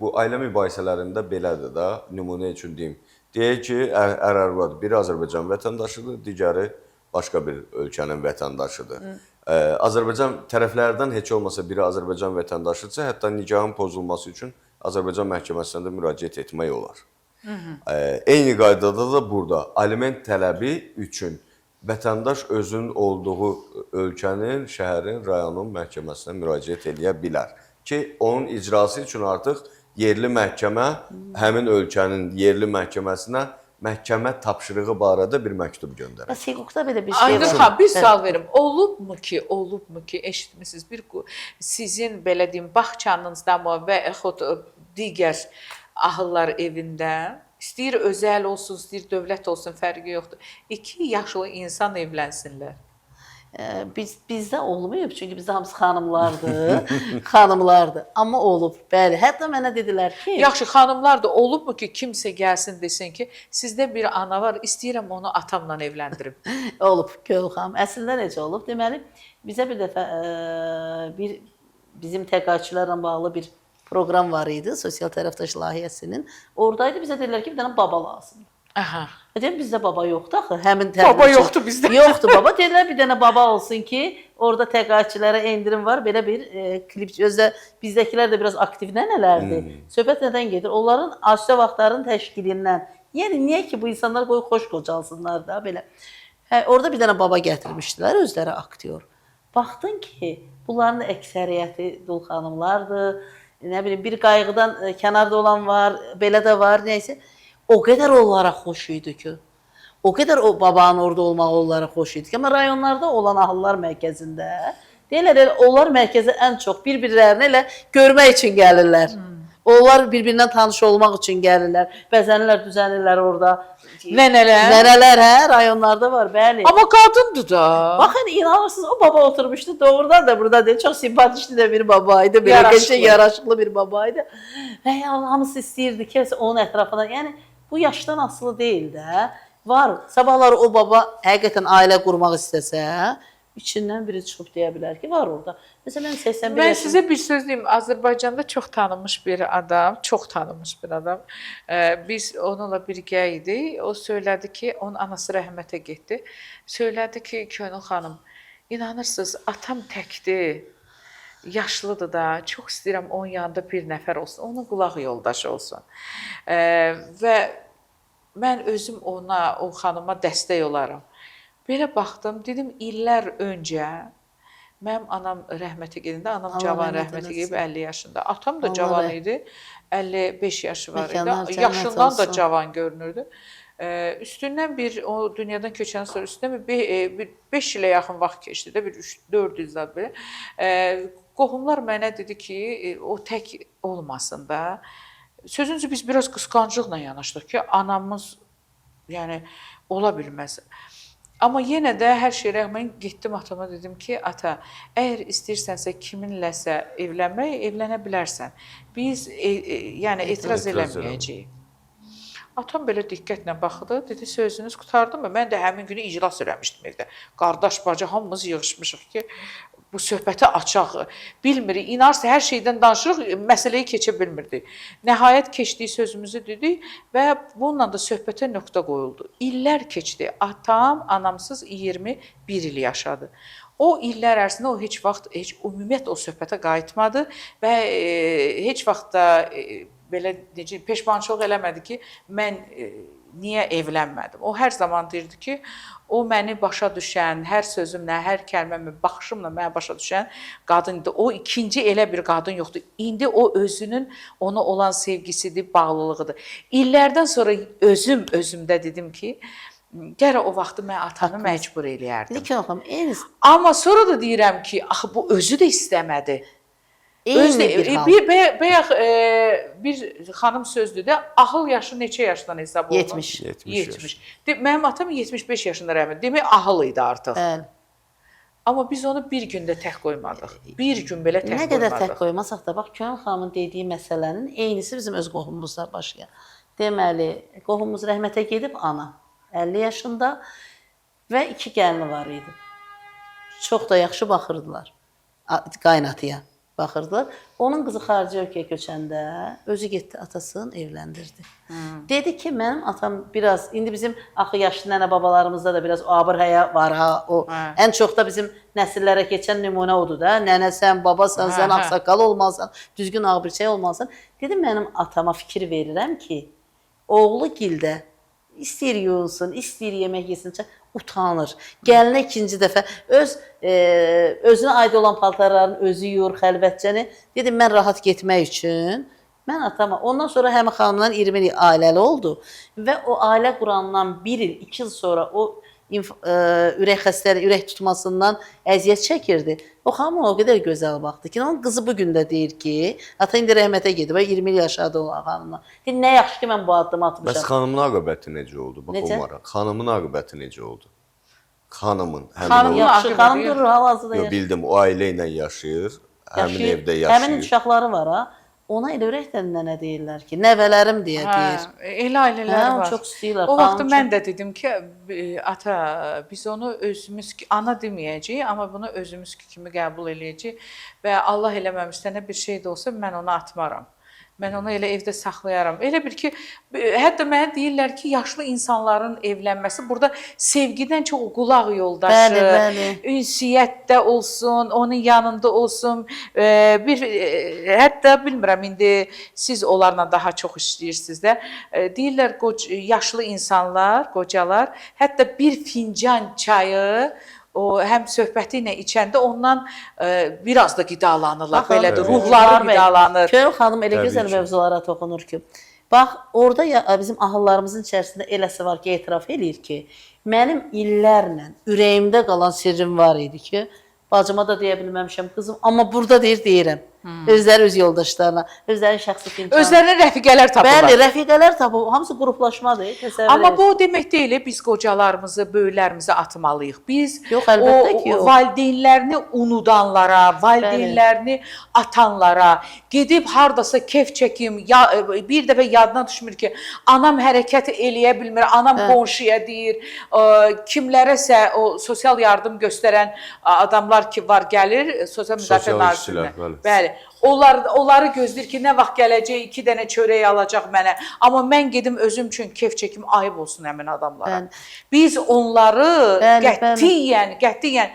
bu ailə mübahisələrində belədir də, nümunə üçün deyim. Deyək ki, ər-arvad biri Azərbaycan vətəndaşıdır, digəri başqa bir ölkənin vətəndaşıdır. Azərbaycan tərəflərdən heç olmasa biri Azərbaycan vətəndaşıdırsa, hətta nikahın pozulması üçün Azərbaycan məhkəməsinə də müraciət etmək olar. Eyni qaydada da burada aliment tələbi üçün vətəndaş özünün olduğu ölkənin, şəhərin, rayonun məhkəməsinə müraciət eləyə bilər ki, onun icrası üçün artıq yerli məhkəmə həmin ölkənin yerli məhkəməsinə məhkəmə tapşırığı barədə bir məktub göndərər. Bəs hüquqda belə bir şey Aynur var. xanım, bir sual verim. Olubmu ki, eşitmisiniz bir sizin belə deyim, bağçanızda mı və yaxud digər ahıllar evində, istəyir özəl olsun, istəyir dövlət olsun, fərqi yoxdur. İki yaşlı insan evlənsinlər. Bizdə olmayıb, çünki bizdə hamısı xanımlardır. Xanımlardır. Amma olub. Bəli. Hətta mənə dedilər ki, Yaxşı, xanımlar da olubmu ki, kimsə gəlsin desin ki, sizdə bir ana var, istəyirəm onu atamla evləndirim. Olub Könül xanım. Əslində necə olub? Deməli, bizə bir dəfə bir bizim təqaüdçülərlə bağlı bir proqram var idi, sosial tərəfdaş layihəsinin. Oradaydı, bizə dedilər ki, bir dənə baba lazımdır. Aha. Dedim bizdə baba yoxdur axı, həmin Baba təqaüdçü. yoxdur bizdə. Yoxdur baba. Dedilər bir dənə baba olsun ki, orada təqaüdçülərə endirim var. Belə bir klip özdə bizdəkilər də biraz aktiv nənələrdir. Söhbət nədən gedir? Onların asudə vaxtlarının təşkilindən. Yəni niyə ki bu insanlar qoy xoş qocalsınlar da belə. Hə, orada bir dənə baba gətirmişdilər, özləri aktyor. Baxdın ki, bunların əksəriyyəti dul xanımlardır. Nə bilim bir qayğıdan kənarda olan var, belə də var, nəysə. O qədər onlara xoş idi ki. O qədər o babanın orada olmağı onlara xoş idi ki. Amma rayonlarda olan ahıllar mərkəzində deyirlər elə onlar mərkəzə ən çox bir-birlərini elə görmək üçün gəlirlər. Onlar bir-birindən tanış olmaq üçün gəlirlər. Bəzənirlər, düzənirlər orada. Nənələr. Nənələr, hə, rayonlarda var, bəli. Amma qadındır da. Baxın, inanırsınız, o baba oturmuşdu. Doğrudan da burada deyil, çox simpatikli də bir baba idi. Belə Yaraşıqlı. qəşəng, yaraşıqlı bir baba idi. Və hamısı istəyirdi ki, onun ətrafına. Yəni bu yaşdan asılı deyil də. Var. Sabahları o baba həqiqətən ailə qurmaq istəsə, içindən biri çıxıb deyə bilər ki, var orada. Məsələn, mən 81 Mən yaşım. sizə bir söz deyim. Azərbaycanda çox tanınmış bir adam, çox tanınmış bir adam. Biz onunla birgə idik. O söylədi ki, onun anası rəhmətə getdi. Söylədi ki, Könül xanım, inanırsınız, atam təkdir. Yaşlıdır da, çox istəyirəm onun yanında bir nəfər olsun, onun qulaq yoldaşı olsun. Və mən özüm ona, o xanıma dəstək olaram. Belə baxdım, dedim illər öncə Mənim anam rəhmətə gedəndə, anam Allah cavan rəhmət rəhmətə eləsin. gedib 50 yaşında. Atam da Allah cavan idi. 55 yaşı var idi. Məkanlar cənnət Yaşından da olsun. cavan görünürdü. Üstündən bir o dünyadan köçəndən sonra üstündən bir 5 ilə yaxın vaxt keçdi də, bir 3-4 il zad belə. Qohumlar mənə dedi ki, o tək olmasın da. Sözüncü biz biraz qısqanclıqla yanaşdıq ki, anamız yəni ola bilməz. Amma yenə də hər şeyə rəğmən getdim atama dedim ki, ata, əgər istəyirsənsə kiminləsə evlənmək, evlənə bilərsən. Biz yəni etiraz Etiraz eləməyəcəyik. Atam belə diqqətlə baxdı, dedi sözünüz qurtardı mı? Mən də həmin günü iclas eləmişdim evdə. Qardaş, bacı hamımız yığışmışıq ki, bu söhbəti açaq. Bilmirik, inarsa hər şeydən danışırıq, məsələyi keçə bilmirdik. Nəhayət keçdiyi sözümüzü dedik və bununla da söhbətə nöqtə qoyuldu. İllər keçdi. Atam anamsız 21 il yaşadı. O illər ərzində o heç vaxt heç ümumiyyətlə o söhbətə qayıtmadı və heç vaxt da belə necə peşmançılıq eləmədi ki, mən niyə evlənmədim. O hər zaman deyirdi ki, o məni başa düşən, hər sözümlə, hər kəlməmlə, baxışımla məni başa düşən qadın idi. O ikinci elə bir qadın yoxdur. İndi o özünün ona olan sevgisidir, bağlılığıdır. İllərdən sonra özüm özümdə dedim ki, gərək o vaxtı mən atamı məcbur eləyərdim. Dedi ki, xanım, eyni, Amma sonra da deyirəm ki, axı bu özü də istəmədi. Eyni bir hal. Bir bayaq bir xanım sözdür də, ahıl yaşı neçə yaşdan hesab olunur? 70. 70 yaş. 70. Mənim atam 75 yaşında rəhmət. Demək ahıl idi artıq. Bəli. Amma biz onu bir gündə tək qoymadıq. Bir gün belə tək Nə qədər qoymadıq. tək qoymasaq da, bax, Könül xanımın dediyi məsələnin eynisi bizim öz qohumumuzda başlayır. Deməli, qohumumuz rəhmətə gedib ana 50 yaşında və iki gəlini var idi. Çox da yaxşı baxırdılar. Qaynatıya baxırdılar. Onun qızı xarici ölkəyə köçəndə özü getdi atasını evləndirdi. Dedi ki, mənim atam biraz indi bizim axı yaşlı nənə babalarımızda da biraz o abır həya var ha, o Hə. ən çox da bizim nəsillərə keçən nümunə odur da. Nənəsən, babasan, Hə, sən hə. ağsaqqal olmalısan, düzgün ağ birçək olmalısan. Dedi mənim atama fikir verirəm ki, oğlu gildə istəyir yuyulsun, istəyir yemək yesin, utanır. Gəlinə ikinci dəfə öz özünə aid olan paltarların özü yuyur xəlvətcəni. Dedim mən rahat getmək üçün mən atama. Ondan sonra həmin xanımdan 20 il ailəli oldu və o ailə qurandan 1 il, 2 il sonra o ürək xəstəliyi, ürək tutmasından əziyyət çəkirdi. O xanım ona o qədər gözəl baxdı ki, onun qızı bu gün də deyir ki, ata indi rəhmətə gedib, 20 il yaşadı o xanımla. Deyir, nə yaxşı ki mən bu addımı atmışam. Bəs xanımın aqibəti necə oldu? Bax Necə? o maraq. Xanımın aqibəti necə oldu? Xanımın həmin Xanımın o Yaxşı, aqibəti xanım yox. durur, hal-hazırda Yo, yaşayır. bildim, o ailə ilə yaşayır, həmin Yaşayır. evdə yaşayır. Həmin uşaqları var ha. Ona elə ürəkdən nənə deyirlər ki, nəvələrim deyə deyir. Hə, elə ailələr Hə, onu var. çox istəyirlər, O vaxt xanım mən də dedim ki, ata, biz onu özümüz ki, ana deməyəcəyik, amma bunu özümüz kimi qəbul eləyəcəyik və Allah eləməmiş sənə bir şey də olsa mən onu atmaram. Mən onu elə evdə saxlayaram. Elə bir ki, hətta mənə deyirlər ki, yaşlı insanların evlənməsi burada sevgidən çox qulaq yoldaşı, Bəli, bəli. ünsiyyətdə olsun, onun yanında olsun. Bir hətta bilmirəm indi siz onlarla daha çox işləyirsiniz də. Deyirlər yaşlı insanlar, qocalar, hətta bir fincan çayı o həm söhbəti ilə içəndə ondan biraz da qidalanırlar. Baxın, Belədir, Təbii. ruhları Var bəy, qidalanır. Könül xanım elə Təbii gözəl ki. mövzulara toxunur ki, bax orada ya, bizim ahıllarımızın içərisində eləsi var ki, etiraf eləyir ki, mənim illərlə ürəyimdə qalan sirrim var idi ki, bacıma da deyə bilməmişəm qızım, amma burada deyir deyirəm. Özləri öz yoldaşlarına, özləri şəxsi fincan. Özlərinə rəfiqələr tapırlar. Bəli, rəfiqələr tapıb, hamısı qruplaşmadır, təsəvvür Amma edirsən. bu o demək deyil, biz qocalarımızı, böyüklərimizi atmalıyıq. Biz Yox, əlbəttə o ki, yox. valideynlərini unudanlara, valideynlərini atanlara, gedib hardasa kef çəkim, ya, bir dəfə yadına düşmür ki, anam hərəkət eləyə bilmir, anam qonşuya deyir, kimlərəsə o sosial yardım göstərən adamlar ki var gəlir, sosial müdafiə Sosial nazirliyinə. işçilər, bəli. Bəli. Onları gözləyir ki, nə vaxt gələcək, 2 dənə çörək alacaq mənə. Amma mən gedim özüm üçün kef çəkim, ayıb olsun həmin adamlara. Bəli. Biz onları Bəli, qətiyyən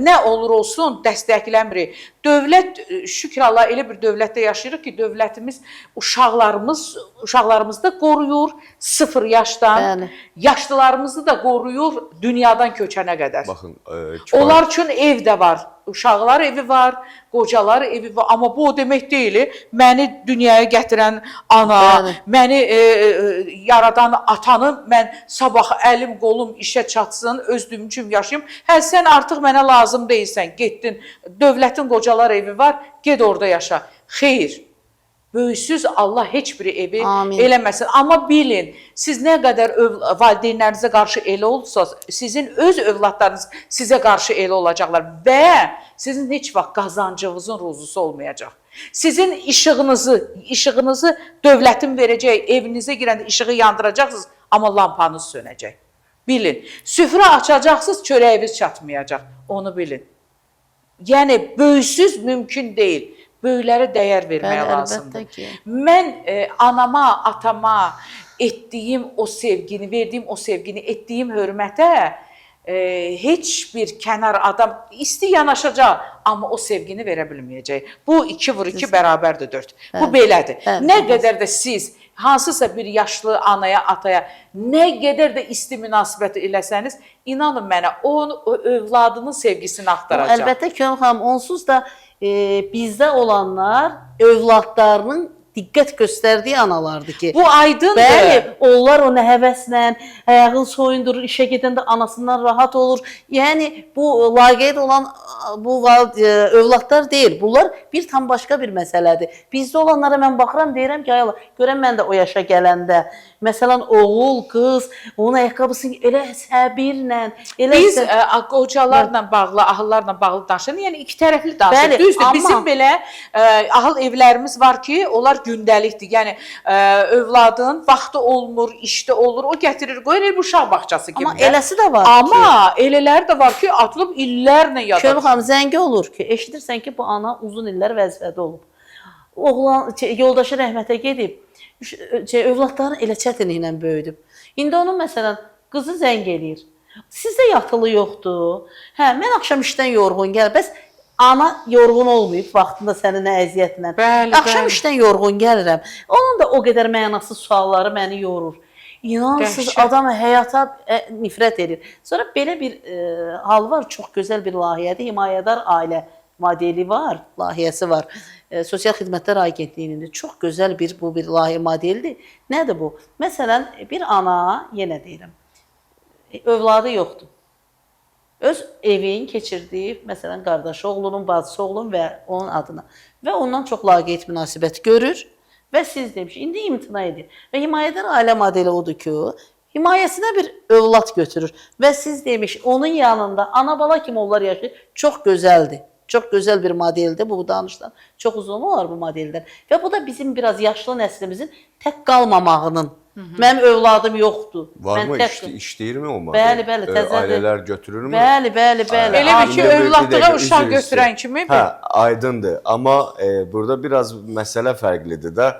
nə olur olsun dəstəkləmirik. Dövlət, şükür Allah, elə bir dövlətdə yaşayırıq ki, dövlətimiz uşaqlarımızı da qoruyur 0 yaşdan, Bəli. yaşlılarımızı da qoruyur dünyadan köçənə qədər. Baxın, Onlar üçün ev də var. Uşaqlar evi var, qocalar evi var. Amma bu o demək deyil, məni dünyaya gətirən ana, Bəli. məni yaradan atanı mən sabah əlim qolum işə çatsın, öz üçün yaşayım. Hə, sən artıq mənə lazım deyilsən, getdin. Dövlətin qocalar evi var, get orada yaşa. Xeyr. Böyüksüz Allah heç bir evi Amin. eləməsin. Amma bilin, siz nə qədər valideynlərinizə qarşı elə olsanız, sizin öz övladlarınız sizə qarşı elə olacaqlar və sizin heç vaxt qazancınızın ruzusu olmayacaq. Sizin işığınızı dövlətin verəcək, evinizə girəndə işığı yandıracaqsınız, amma lampanız sönəcək. Bilin, süfrə açacaqsınız, çörəyiniz çatmayacaq. Onu bilin. Yəni böyüksüz mümkün deyil. Böyüklərə dəyər vermək Bəli, lazımdır. əlbəttə ki. Mən anama, atama etdiyim o sevgini, verdiyim o sevgini, etdiyim hörmətə heç bir kənar adam isti yanaşacaq, amma o sevgini verə bilməyəcək. Bu 2 vur 2 bərabərdir 4. Bu belədir. Bəli, Nə qədər də siz hansısa bir yaşlı anaya, ataya nə qədər də isti münasibət eləsəniz, inanın mənə, onun o övladının sevgisini axtaracaq. Əlbəttə ki, xanım, onsuz da bizdə olanlar övladlarının diqqət göstərdiyi analardır ki. Bu aydındır. Bəli, onlar ona həvəslə ayağını soyundurur, işə gedəndə anasından rahat olur. Yəni bu laqeyd olan bu övladlar deyil. Bunlar bir tam başqa bir məsələdir. Bizdə olanlara mən baxıram, deyirəm ki, ay Allah, görən mən də o yaşa gələndə, məsələn, oğul, qız, onun ayaqqabısını elə səbirlə, elə Biz qocalarla bağlı, ahıllarla bağlı danışırıq. Yəni iki tərəfli danışırıq. Bəli, Düzdür, amma- bizim belə ahıl evlərimiz var ki, onlar gündəlikdir. Yəni övladın vaxtı olmur, işdə olur, o gətirir, qoyur elə bir uşaq bağçası kimi. Amma eləsi də var ki. Amma elələri də var ki, atılıb illərlə yadar. Kömür xanım zəngi olur ki, eşidirsən ki, bu ana uzun illər vəzifədə olub. Oğlan yoldaşı rəhmətə gedib, övladlarını elə çətinliklə böyüdüb. İndi onun məsələn qızı zəng eləyir. Sizdə yatılı yoxdur. Hə, mən axşam işdən yorğun gəl. Bəs ana yorğun olmayıb vaxtında səni nə əziyyətlə. Bəli, axşam bəli. işdən yorğun gəlirəm. Onun da o qədər mənasız sualları məni yorur. İnansız Dəhşət. adam həyata nifrət edir. Sonra belə bir hal var, çox gözəl bir layihədir. Himayədar ailə modeli var, layihəsi var. Sosial Xidmətlər Agentliyinin çox gözəl bir bu bir layihə modelidir. Nədir bu? Məsələn, bir ana, yenə deyirəm, övladı yoxdur. Öz evin keçirdiyi, məsələn, qardaşı oğlunun, bacısı oğlunun və onun adına və ondan çox laqeyd münasibət görür və siz demiş, indi imtina edir. Və himayədar ailə modeli odur ki, himayəsinə bir övlad götürür və siz demiş, onun yanında ana bala kimi onlar yaşayır. Çox gözəldir. Çox gözəl bir modeldir bu danışılan. Çox uzun olar bu modellər. Və bu da bizim biraz yaşlı nəslimizin tək qalmamağının. Mənim övladım yoxdur. Var mən mı tək işləyirmi o model? Bəli, bəli, təzədir. Ailələr götürürmü? Bəli, bəli, bəli. Elə bil ki, övladlığa uşaq götürən kimi bir- Hə, aydındır. Amma burada biraz məsələ fərqlidir də.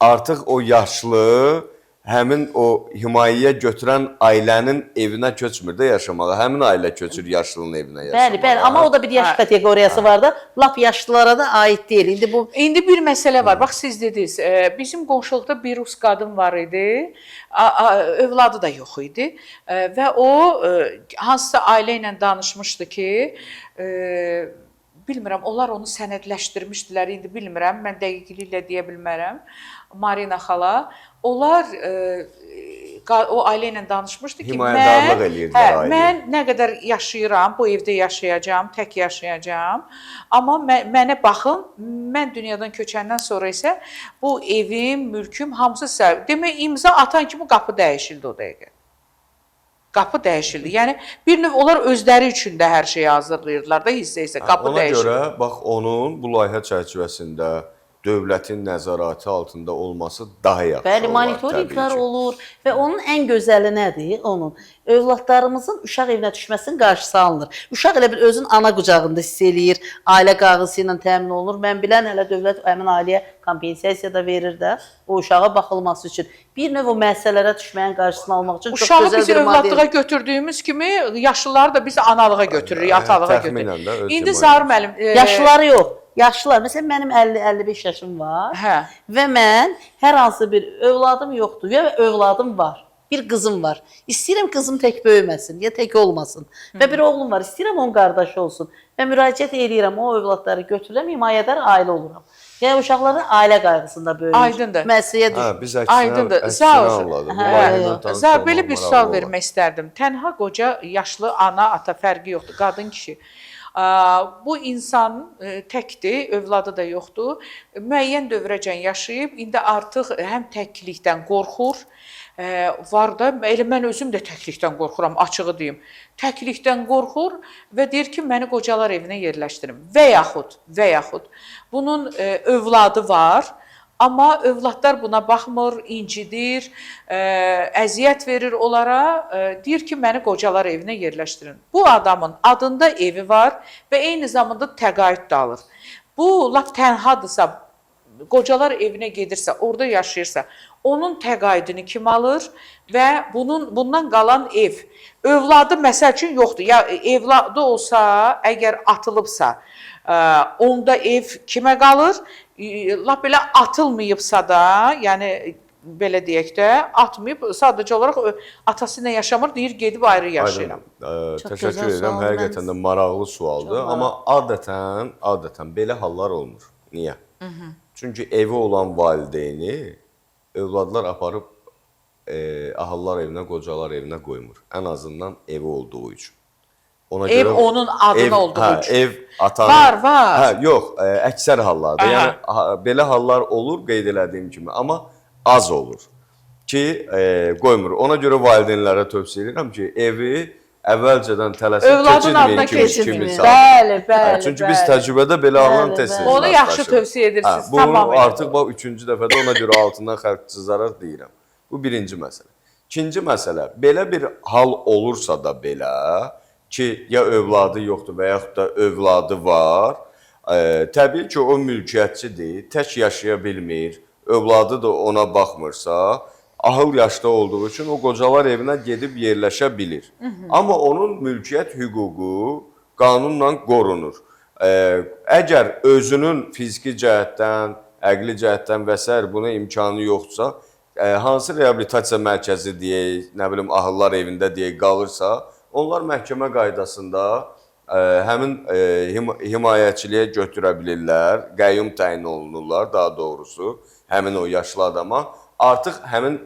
Artıq o yaşlı həmin o himayəyə götürən ailənin evinə köçmür də yaşamağa. Həmin ailə köçür yaşlının evinə yaşamağa. Bəli, bəli, amma o da bir yaş kateqoriyası var da, lap yaşlılara da aid deyil. İndi bu İndi bir məsələ var. Bax siz dediniz, bizim qonşuluqda bir rus qadın var idi. Övladı da yox idi və o hansısa ailə ilə danışmışdı ki, bilmirəm, onlar onu sənədləşdirmişdilər, indi bilmirəm, mən dəqiqliklə deyə bilmərəm. Marina xala, onlar o ailə ilə danışmışdı ki, Himayədarlıq eləyirdilər ailəyə. Mən nə qədər yaşayıram, bu evdə yaşayacağam, tək yaşayacağam. Amma mənə baxın, mən dünyadan köçəndən sonra isə bu evim, mülküm hamısı sizə. Demək imza atan kimi qapı dəyişildi o dəqiqə. Qapı dəyişildi. Yəni bir növ onlar özləri üçün də hər şeyi hazırlayırdılar da hissə-hissə qapı Ona dəyişildi. görə bax onun bu layihə çərçivəsində dövlətin nəzarəti altında olması daha yaxşı Bəli, olar, monitorinqlər təbii ki. olur və onun ən gözəli nədir? Onun övladlarımızın uşaq evinə düşməsinin qarşısı alınır. Uşaq elə bil özünün ana qucağında hiss eləyir, ailə qayğısı ilə təmin olunur. Mən bilən hələ dövlət həmin ailəyə kompensasiya da verir də o uşağa baxılması üçün. Bir növ o müəssisələrə düşməyin qarşısını almaq üçün çox Uşağı gözəl biz bir övladlığa model. götürdüyümüz kimi yaşlıları da biz analığa götürürük, atalığa Təxminən də götürürük. öz İndi himayəsi. Zaur müəllim, Yaşlıları yox. Yaşlılar. Məsələn mənim 50-55 yaşım var. Hə. Və mən hər hansı bir övladım yoxdur ya övladım var. Bir qızım var. İstəyirəm qızım tək böyüməsin, ya tək olmasın. Və bir oğlum var. İstəyirəm onun qardaşı olsun. Və müraciət eləyirəm, o övladları götürürəm, himayədar ailə oluram. Yəni uşaqları ailə qayğısında böyüyür. Aydındır. Müəssisəyə düşür. Hə, biz əksinə, Aydındır. əksinə Zaur, anladıq. Hə, Mülayimlə yox. tanış Zaur, olmaq belə bir maraqlı sual olar. vermək istərdim. Tənha qoca, yaşlı ana, ata fərqi yoxdur, qadın kişi. Bu insan təkdir, övladı da yoxdur. Müəyyən dövrəcən yaşayıb, indi artıq həm təklikdən qorxur, var da, elə mən özüm də təklikdən qorxuram, açığı deyim. Təklikdən qorxur və deyir ki, məni qocalar evinə yerləşdirin. Və yaxud bunun övladı var. Amma övladlar buna baxmır, incidir, əziyyət verir onlara, deyir ki, məni qocalar evinə yerləşdirin. Bu adamın adında evi var və eyni zamanda təqaüd də alır. Bu lap tənhadırsa, qocalar evinə gedirsə, orada yaşayırsa, onun təqaüdünü kim alır və bundan qalan ev, övladı məsəl üçün yoxdur. Ya evladı olsa, əgər atılıbsa, onda ev kimə qalır? Lap belə atılmayıbsa da, yəni belə deyək də, atmayıb, sadəcə olaraq atası ilə yaşamır, deyir gedib ayrı yaşayıram. Çox Təşəkkür gözəl edirəm. sual, Həqiqətən də maraqlı sualdır. Çox Amma adətən belə hallar olmur. Niyə? Çünki evi olan valideyni övladlar aparıb ahıllar evinə, qocalar evinə qoymur. Ən azından evi olduğu üçün. Ona Ev onun adına olduğu üçün. Ev atanın. Var. Hə, yox, əksər hallarda. Aha. Yəni belə hallar olur qeyd elədiyim kimi, amma az olur ki, qoymur. Ona görə valideynlərə tövsiyə edirəm ki, evi əvvəlcədən tələsik Övladın adına keçirməyin kimi, keçirməyin. kimin adına. Bəli, bəli, Çünki biz bəli. təcrübədə belə hallarla Bəli, tez-tez bəli. Onu yaxşı rastlaşırıq. tövsiyə edirsiniz, Bunu tamamilə. artıq bax üçüncü dəfədə ona görə altından xətt cızaraq deyirəm. Bu birinci məsələ. İkinci məsələ, belə bir hal olursa da belə ki, ya övladı yoxdur və yaxud da övladı var, təbii ki, o mülkiyyətçidir, tək yaşaya bilmir, övladı da ona baxmırsa, ahıl yaşda olduğu üçün o qocalar evinə gedib yerləşə bilir. Amma onun mülkiyyət hüququ qanunla qorunur. Əgər özünün fiziki cəhətdən, əqli cəhətdən və sair buna imkanı yoxdursa, hansı reabilitasiya mərkəzi deyək, nə bilim ahıllar evində deyək qalırsa, onlar məhkəmə qaydasında həmin himayəçiliyə götürə bilirlər, qəyyum təyin olunurlar daha doğrusu həmin o yaşlı adama. Artıq həmin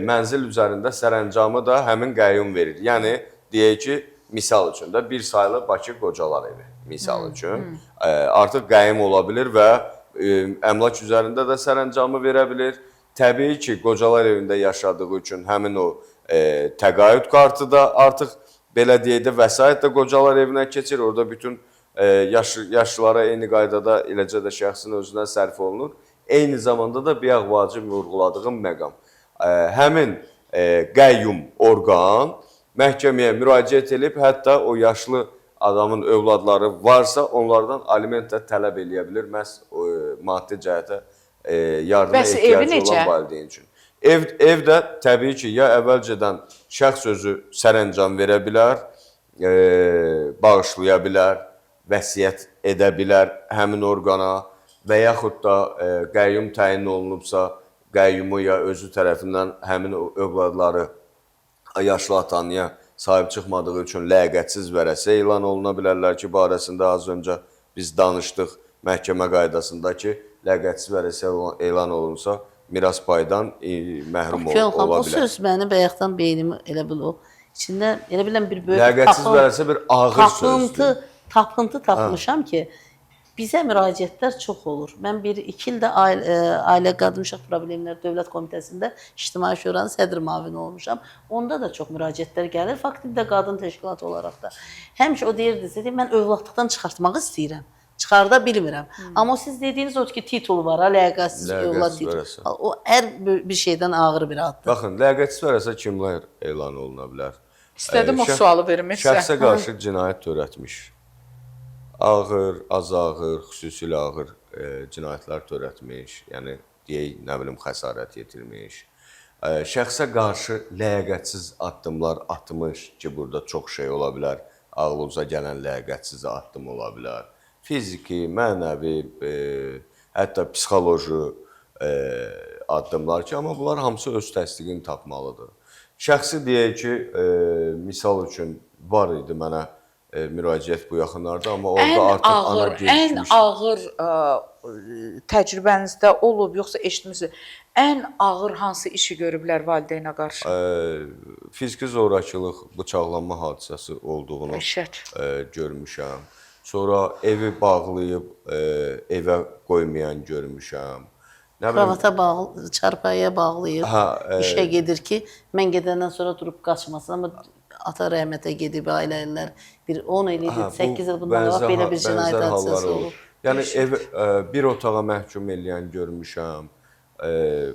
mənzil üzərində sərəncamı da həmin qəyyum verir. Yəni deyək ki, misal üçün də bir saylı Bakı Qocalar Evi misal üçün artıq qəyyum ola bilir və əmlak üzərində də sərəncamı verə bilir. Təbii ki, qocalar evində yaşadığı üçün həmin o təqaüd kartı da artıq belə deyək də vəsait də qocalar evinə keçir. Orada bütün yaşlılara eyni qaydada, eləcə də şəxsin özünə sərf olunur. Eyni zamanda da bayaq vacib vurğuladığım məqam. Həmin qəyyum orqan məhkəməyə müraciət edib, hətta o yaşlı adamın övladları varsa, onlardan aliment də tələb eləyə bilir, məhz maddi cəhətə yardıma Bəs evi ehtiyacı necə? olan valideyn üçün. Ev də təbii ki, ya əvvəlcədən şəxs özü sərəncam verə bilər, bağışlaya bilər, vəsiyyət edə bilər həmin orqana və yaxud da qəyyum təyin olunubsa, qəyyumu ya özü tərəfindən həmin o övladları yaşlı atanıya sahib çıxmadığı üçün ləyaqətsiz vərəsə elan oluna bilərlər ki, barəsində az öncə biz danışdıq məhkəmə qaydasında ki, ləyaqətsiz vərəsə elan olunsa, miras paydan məhrum Könül xanım, ola o bilər. söz məni bayaqdan beynimi elə bil o içində elə biləm bir böyük Ləyaqətsiz vərəsə bir ağır sözdür. Tapıntı tapmışam ki, bizə müraciətlər çox olur. Mən bir-iki ildə ailə qadın uşaq problemləri Dövlət Komitəsində İctimai Şuranın sədr müavini olmuşam. Onda da çox müraciətlər gəlir. Faktiki də qadın təşkilatı olaraq da. Həmişə o deyirdi, mən övladlıqdan çıxartmaq istəyirəm. Çıxarda bilmirəm. Amma siz dediyiniz o ki, titul var, ha, ləyaqətsiz övlad Ləyaqətsiz titulu. vərəsə. O hər bir şeydən ağır bir addır. Baxın, ləyaqətsiz vərəsə kimlər elan oluna bilər? İstədim o sualı vermək sizə. Şəxsə qarşı cinayət törətmiş. Ağır, az ağır, xüsusilə ağır cinayətlər törətmiş, yəni deyək, nə bilim, xəsarət yetirmiş. Şəxsə qarşı ləyaqətsiz addımlar atmış ki, burada çox şey ola bilər. Ağlınıza gələn ləyaqətsiz addım ola bilər. Fiziki, mənəvi, hətta psixoloji addımlar ki, amma bunlar hamısı öz təsdiqini tapmalıdır. Şəxsi deyək ki, misal üçün var idi mənə müraciət bu yaxınlarda, amma orada Ən artıq ana ağır, ən gecikmişdi. ağır təcrübənizdə olub, yoxsa eşitmisiniz? Ən ağır hansı işi görüblər valideynə qarşı? Fiziki zorakılıq, bıçaqlanma hadisəsi olduğunu Dəhşət. görmüşəm. Sonra evi bağlayıb evə qoymayan görmüşəm. Nə bilim, Kravata bağlı, çarpayıya bağlayıb Hə, işə gedir ki, mən gedəndən sonra durub qaçmasın. Amma ata rəhmətə gedib ailələr bir 10 il idi, Hə, bu 8 il bundan qabaq bənzər belə bir cinayət bənzər hadisəsi hallar olub. Yəni ev bir otağa məhkum eləyən görmüşəm.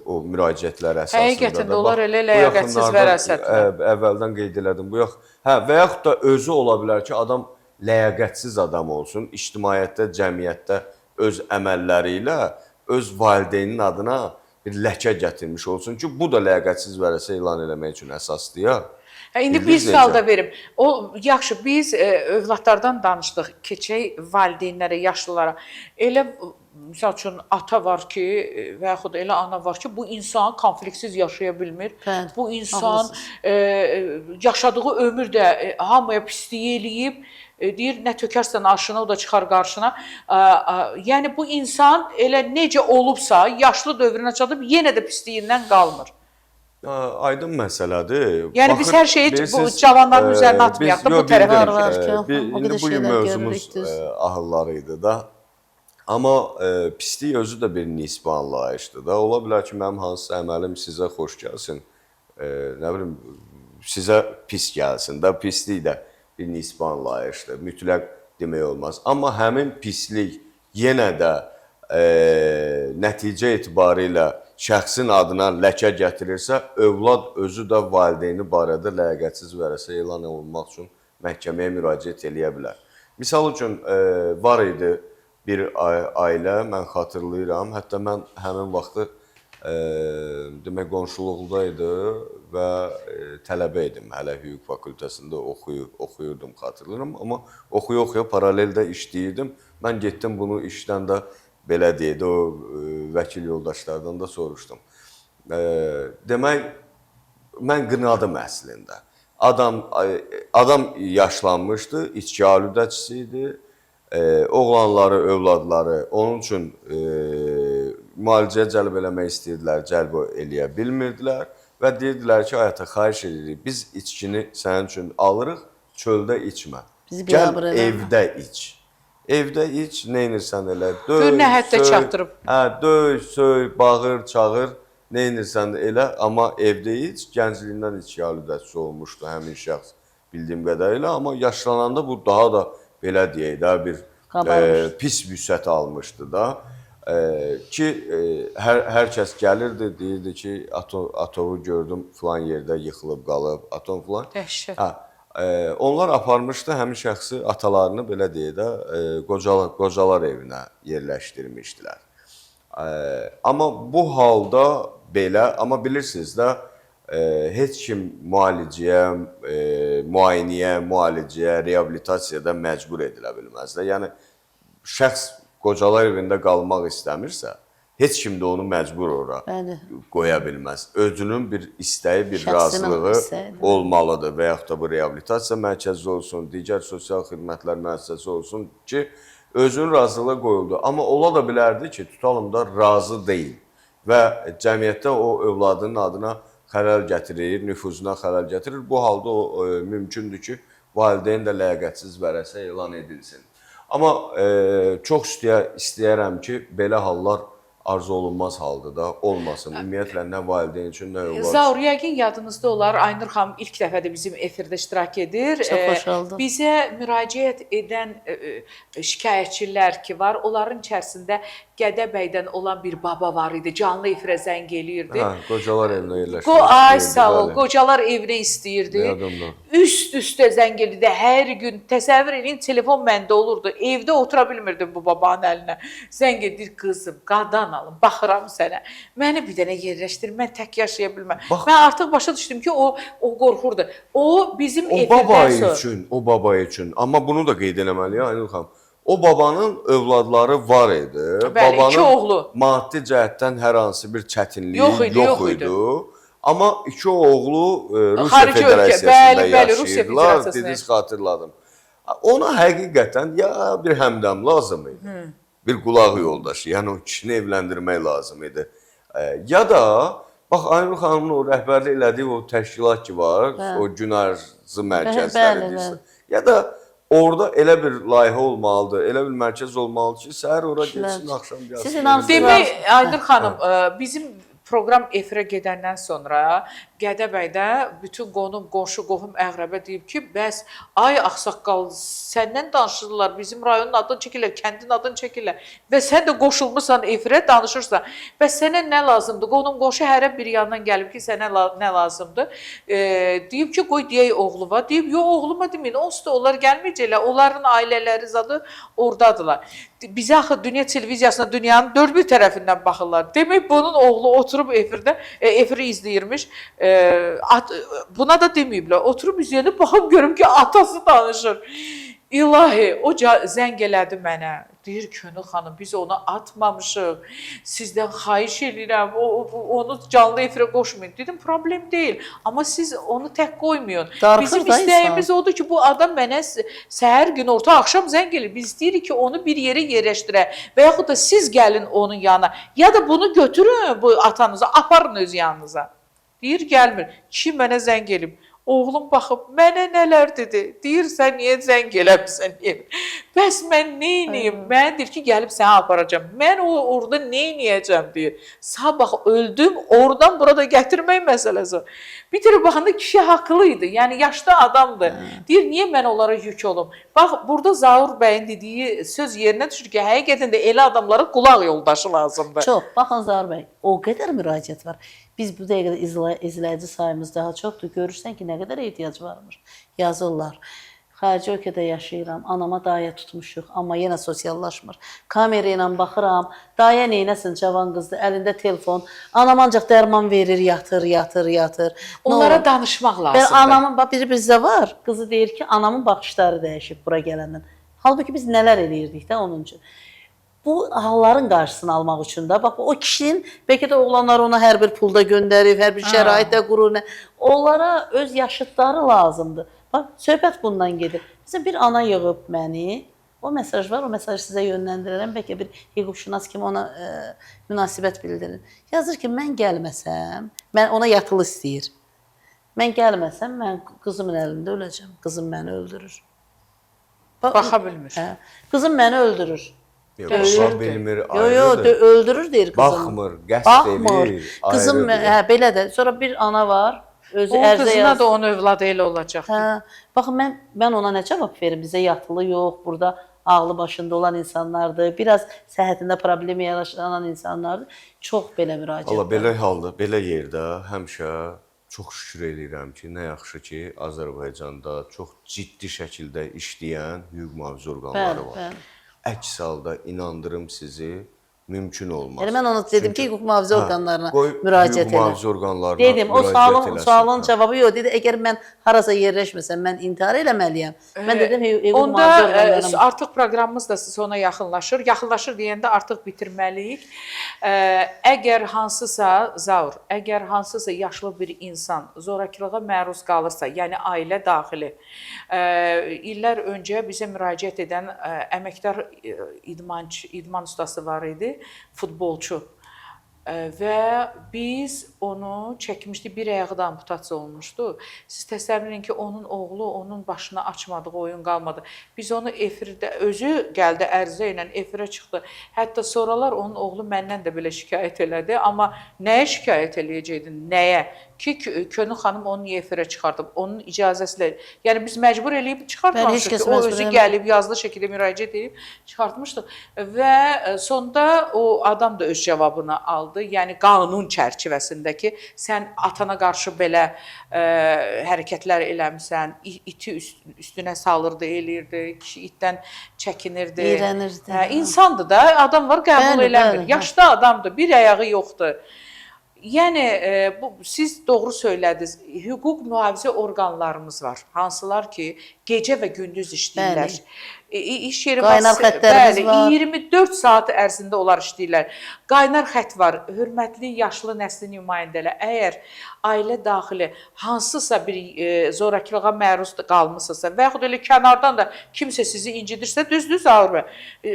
O müraciətlər əsasında Həqiqətən də da. onlar Bax, elə bu ləyaqətsiz yaxınlarda, vərəsətlər. Əvvəldən qeyd elədim. Bu yox. Hə, və yaxud da özü ola bilər ki, adam ləyaqətsiz adam olsun, ictimaiyyətdə, cəmiyyətdə öz əməlləri ilə öz valideyninin adına bir ləkə gətirmiş olsun ki, bu da ləyaqətsiz vərəsə elan eləmək üçün əsasdır ya. Hə, indi bir Bildiniz sual necə? da verim. O yaxşı biz övladlardan danışdıq, keçək valideynlərə, yaşlılara. Elə misal üçün ata var ki, və yaxud elə ana var ki, bu insan konfliktsiz yaşaya bilmir. Bəli, Bu insan haqlısınız. yaşadığı ömür də hamıya pislik eləyib, deyir nə tökərsən aşına, o da çıxar qarşına. Yəni bu insan elə necə olubsa, yaşlı dövrünə çatıb yenə də pisliyindən qalmır. Aydın məsələdir. Yəni biz hər şeyi bu cavanların üzərinə atmayaq da, bu biz, yox, tərəfə. bildirik, Var, var ki, o indi qədər bu gün şeylər mövzumuz görürük, düz. ahılları idi da. Amma pislik özü də bir nisbi anlayışdır da. Ola bilər ki, mənim hansısa əməlim sizə xoş gəlsin, nə bilim, sizə pis gəlsin də. Pislik də bir nisbi anlayışdır. Mütləq demək olmaz. Amma həmin pislik yenə də nəticə etibarilə şəxsin adına ləkə gətirirsə, övlad özü də valideyni barədə ləyaqətsiz vərəsə elan olunmaq üçün məhkəməyə müraciət eləyə bilər. Misal üçün var idi bir ailə, mən xatırlayıram, hətta mən həmin vaxtı demək qonşuluqda idi və tələbə idim. Hələ hüquq fakültəsində oxuyurdum, xatırlayıram, amma oxuya-oxuya paralel də işləyirdim. Mən getdim bunu işdən də belə deyək də o vəkil yoldaşlardan da soruşdum. Demək mən qınadım əslində. Adam yaşlanmışdı, içki aludəçisi idi. Oğlanları, övladları onun üçün müalicəyə cəlb eləmək istəyirdilər, cəlb eləyə bilmirdilər və deyirdilər ki, ay ata, xahiş edirik, biz içkini sənin üçün alırıq, çöldə içmə. Bizi Gəl biabır eləmə. evdə iç. Evdə iç, nə edirsən elə, döy, Gör nə həddə söy, çatdırıb. Hə, döy, söy, bağır, çağır, nə edirsən elə, amma evdə iç. Gəncliyindən içki aludəçisi olmuşdu həmin şəxs bildiyim qədərilə, amma yaşlananda bu daha da belə deyək də bir pis vüsət almışdı da. Ki hər kəs gəlirdi, deyirdi ki, atovu gördüm filan yerdə yıxılıb qalıb, atom filan. Dəhşət. Hə, onlar aparmışdı həmin şəxsi, atalarını belə deyək də, qocalar evinə yerləşdirmişdilər. Amma bu halda belə, amma bilirsiniz də, heç kim müalicəyə, müayinəyə, müalicəyə, reabilitasiyada məcbur edilə bilməz də. Yəni şəxs qocalar evində qalmaq istəmirsə, heç kim də onu məcbur ora Bəli. qoya bilməz. Özünün bir istəyi, bir Şəxsinin razılığı istəyi. olmalıdır və yaxud da bu reabilitasiya mərkəzi olsun, digər sosial xidmətlər müəssisəsi olsun ki, özünün razılığı qoyuldu. Amma ola da bilərdi ki, tutalım da razı deyil və cəmiyyətdə o övladının adına xələl gətirir, nüfuzuna xələl gətirir. Bu halda o mümkündür ki, valideyn də ləyaqətsiz vərəsə elan edilsin. Amma çox istəyərəm ki, belə hallar arzu olunmaz haldır da, olmasın. Ümumiyyətlə nə valideyn üçün, nə övlad üçün. Zaur, yəqin yadınızda olar, Aynur xanım ilk dəfədir bizim efirdə iştirak edir. Çox xoş oldum. Bizə müraciət edən şikayətçilər ki var, onların içərisində Gədəbəydən olan bir baba var idi, canlı efirə zəng eləyirdi. Hə, qocalar evinə yerləşmək Ay istəyirdi, sağ ol, bəli. qocalar evinə istəyirdi. Yadımda. Üst-üstə zəng eləyirdi hər gün. Təsəvvür eləyin, telefon məndə olurdu. Evdə otura bilmirdim bu babanın əlinə. Zəng edir, qızım, qadan alım, baxıram sənə. Məni bir dənə yerləşdir, mən tək yaşaya bilməm. Bax- Mən artıq başa düşdüm ki, o qorxurdu. O bizim O baba efirdən sonra üçün, o baba üçün. Amma bunu da qeyd eləməliyik Aynur xanım. O babanın övladları var idi. Bəli, babanın iki oğlu. Maddi cəhətdən hər hansı bir çətinliyi Yox idi, yox yox idi. idi. Amma iki oğlu Rusiya Xarici ölkə, Federasiyasında bəli, bəli, Rusiya yaşayırdılar. Federasiyasında. Dediniz xatırladım. Ona həqiqətən ya bir həmdəm lazım idi. Bir qulaq yoldaşı, yəni o kişini evləndirmək lazım idi. Ya da bax Aynur xanımın o rəhbərlik elədiyi o təşkilat ki var, o gün arzı mərkəzləri Bəli, deyirsən. bəli. Ya da orada elə bir layihə olmalıdır, elə bir mərkəz olmalıdır ki, səhər ora Kişilər. getsin, axşam gəlsin. Siz inanırsınız. Demək Aynur xanım, bizim proqram efirə gedəndən sonra Gədəbəydə bütün qonum, qonşu, qohum, əqrəbə deyib ki, bəs ay ağsaqqal səndən danışırlar, bizim rayonun adını çəkirlər, kəndin adını çəkirlər və sən də qoşulmusan efirə danışırsan. Bəs sənə nə lazımdır? Qonum, qonşu hərə bir yandan gəlib ki, sənə nə lazımdır? Deyib ki, qoy deyək oğluma. Deyib, yox oğluma deməyin. Onsuz da onlar gəlməyəcəklər. Onların ailələri zadı ordadılar. Bizə axı dünya televiziyasına dünyanın dörd bir tərəfindən baxırlar. Demək bunun oğlu oturub efirdə, efiri izləyirmiş. Buna da deməyiblər. Oturub izləyəndə baxıb görüm ki, atası danışır. İlahi, o zəng elədi mənə. Deyir Könül xanım, biz onu atmamışıq. Sizdən xahiş eləyirəm, onu canlı efirə qoşmayın. Dedim, problem deyil. Amma siz onu tək qoymayın. Darıxır Bizim da istəyimiz insan. odur ki, bu adam mənə səhər, günorta, axşam zəng eləyir. Biz istəyirik ki, onu bir yerə yerləşdirək və yaxud da siz gəlin onun yanına. Ya da bunu götürün bu atanıza, aparın öz yanınıza. Deyir, gəlmir. Kişi mənə zəng eləyib. Oğlum baxıb mənə nələr dedi. Deyir, sən niyə zəng eləmisən? Niyə? Bəs mən nə edeyim? Mən deyir ki, gəlib səni aparacam. Mən o orada nə edəcəm deyir. Sabah öldüm, oradan burada gətirmək məsələsi. Bir tərəf baxanda kişi haqlı idi. Yəni yaşlı adamdır. Deyir, niyə mən onlara yük olum? Bax, burada Zaur bəyin dediyi söz yerinə düşür ki, həqiqətən də elə adamlara qulaq yoldaşı lazımdır. Çox. Baxın Zaur bəy, o qədər müraciət var. Biz bu dəqiqədə izləyici sayımız daha çoxdur. Görürsən ki, nə qədər ehtiyac varmış. Yazırlar. Xarici ölkədə yaşayıram, anama dayə tutmuşuq, amma yenə sosiallaşmır. Kamera ilə baxıram, dayə neynəsin cavan qızdır, əlində telefon. Anam ancaq dərman verir, yatır, yatır, yatır. Nə Onlara olur? danışmaq Bəli, lazımdır. anamın, bax biri bizdə var. Qızı deyir ki, anamın baxışları dəyişib bura gələndən. Halbuki biz nələr eləyirdik də onun üçün. Bu halların qarşısını almaq üçün də bax o kişinin bəlkə də oğlanlar ona hər bir pulda göndərir, hər bir şəraitdə qurur. Nə. Onlara öz yaşıdları lazımdır. Bax söhbət bundan gedir. Məsələn bir ana yığıb məni. O mesaj var, o mesajı sizə yönləndirərəm. Bəlkə bir hüquqşünas kimi ona münasibət bildirin. Yazır ki, mən gəlməsəm, mən ona yatılı istəyir. Mən gəlməsəm, mən qızımın əlində öləcəm. Qızım məni öldürür. Baxa bilmir. Hə, qızım məni öldürür. Yox, baxa bilmir, Yo, yo, ayrıdır. öldürür deyir qızım. Baxmır, qəsd Baxmır. edir, Qızım, ayrıdır. hə, belə də. Sonra bir ana var, özü Onun ərizə qızına yaz. da onun övladı elə olacaq. Hə, baxın mən ona nə cavab verim? Bizə yatılı yox, burada ağlı başında olan insanlardır. Biraz səhhətində problem yaranan insanlardır. Çox belə müraciət. Valla belə halda, belə yerdə həmişə çox şükür eləyirəm ki, nə yaxşı ki, Azərbaycanda çox ciddi şəkildə işləyən hüquq mühafizə orqanları Bəli, var. bəli. Əks halda inandırım sizi, mümkün olmaz. Yəni mən ona dedim ki, hüquq mühafizə orqanlarına qoy müraciət hüquq elə. mühafizə orqanlarına Dedim, o müraciət sualın eləsin. sualın Hə. cavabı yox. Dedi, əgər mən harasa yerləşməsəm, mən intihar eləməliyəm. Mən dedim, hüquq Onda mühafizə orqanlarına artıq proqramımız da sona yaxınlaşır. Yaxınlaşır deyəndə artıq bitirməliyik. Əgər hansısa Zaur, əgər hansısa yaşlı bir insan zorakılığa məruz qalırsa, yəni ailə daxili, illər öncə bizə müraciət edən əməkdar idman ustası var idi, futbolçu. Və biz onu çəkmişdik, bir ayağı da amputasiya olmuşdu. Siz təsəvvür edin ki, onun oğlu onun başına açmadığı oyun qalmadı. Biz onu efirdə, özü gəldi ərizə ilə efirə çıxdı. Hətta sonralar onun oğlu məndən də belə şikayət elədi, amma nəyə şikayət eləyəcəkdin? Nəyə? Ki Könül xanım onu niyə efirə çıxardıb? Onun icazəsi ilə. Yəni biz məcbur eləyib çıxartmamışıq ki, o özü gəlib yazılı şəkildə müraciət edib çıxartmışdıq və sonda o adam da öz cavabını aldı. Yəni qanun çərçivəsindəki sən atana qarşı belə hərəkətlər eləmisən, iti üstünə salırdı, eləyirdi, kişi itdən çəkinirdi. İyrənirdi. Hə, insandır da, adam var qəbul eləmir. Bəli, Yaşlı adamdır, bir ayağı yoxdur. Yəni bu siz doğru söylədiniz. Hüquq mühafizə orqanlarımız var, hansılar ki, gecə və gündüz işləyirlər. İş yeri Qaynar xəttlərimiz var. 24 saat ərzində onlar işləyirlər. Qaynar xətt var. Hörmətli yaşlı nəslin nümayəndələri, əgər ailə daxili hansısa bir zorakılığa məruz qalmısınızsa və yaxud elə kənardan da kimsə sizi incidirsə, düz-düz ağır.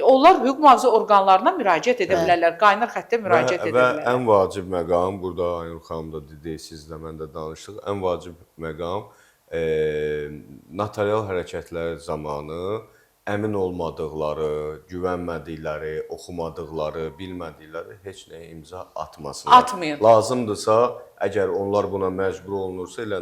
Onlar hüquq mühafizə orqanlarına müraciət edə bilərlər. Qaynar xəttə müraciət edə Və bilərlər. ən vacib məqam, burada Aynur xanım da dedi, siz də, mən də danışdıq. Ən vacib məqam notarial hərəkətlər zamanı əmin olmadıqları, güvənmədikləri, oxumadıqları, bilmədikləri heç nəyə imza atmasınlar. Atmayın. Lazımdırsa, əgər onlar buna məcbur olunursa, elə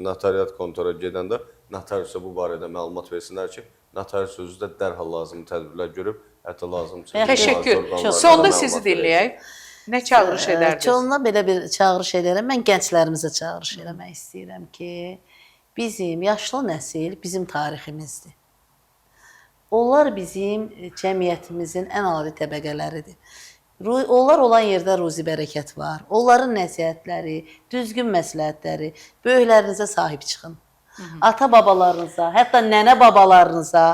notariat kontora gedəndə notariusa bu barədə məlumat versinlər ki, notarius özü də dərhal lazımi tədbirlər görüb, hətta lazımdırsa Təşəkkür. Sonda sizi dinləyək. Nə çağırış edərdiniz? Çoxuna belə bir çağırış edirəm. Mən gənclərimizə çağırış eləmək istəyirəm ki, bizim yaşlı nəsil bizim tariximizdir. Onlar bizim cəmiyyətimizin ən ali təbəqələridir. Onlar olan yerdə ruzi bərəkət var. Onların nəsihətləri, düzgün məsləhətləri, böyüklərinizə sahib çıxın. Ata-babalarınıza, hətta nənə-babalarınıza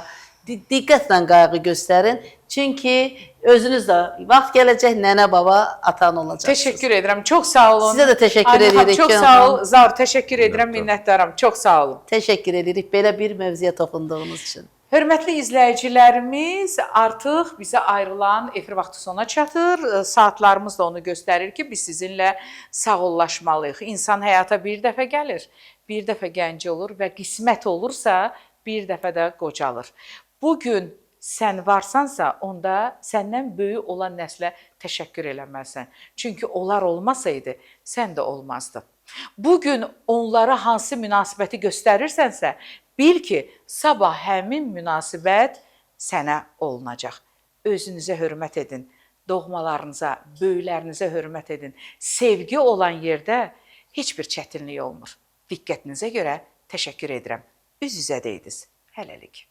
diqqətlə qayğı göstərin. Çünki özünüz də vaxt gələcək nənə-baba atan olacaqsınız. Təşəkkür edirəm. Çox sağ olun. Sizə də təşəkkür Aynur xanım, edirik, çox Könül sağ ol. xanım. Zaur, təşəkkür edirəm, minnətdaram. Çox sağ olun. Təşəkkür edirik belə bir mövzuya toxunduğunuz üçün. Hörmətli izləyicilərimiz, artıq bizə ayrılan efir vaxtı sona çatır. Saatlarımız da onu göstərir ki, biz sizinlə sağollaşmalıyıq. İnsan həyata bir dəfə gəlir, bir dəfə gənc olur və qismət olursa bir dəfə də qocalır. Bu gün sən varsansa, onda səndən böyük olan nəslə təşəkkür eləməlisən. Çünki onlar olmasaydı, sən də olmazdın. Bu gün onlara hansı münasibəti göstərirsənsə, bil ki, sabah həmin münasibət sənə olunacaq. Özünüzə hörmət edin, doğmalarınıza, böyüklərinizə hörmət edin. Sevgi olan yerdə heç bir çətinlik olmur. Diqqətinizə görə təşəkkür edirəm. Üz-üzə deydiniz. Hələlik.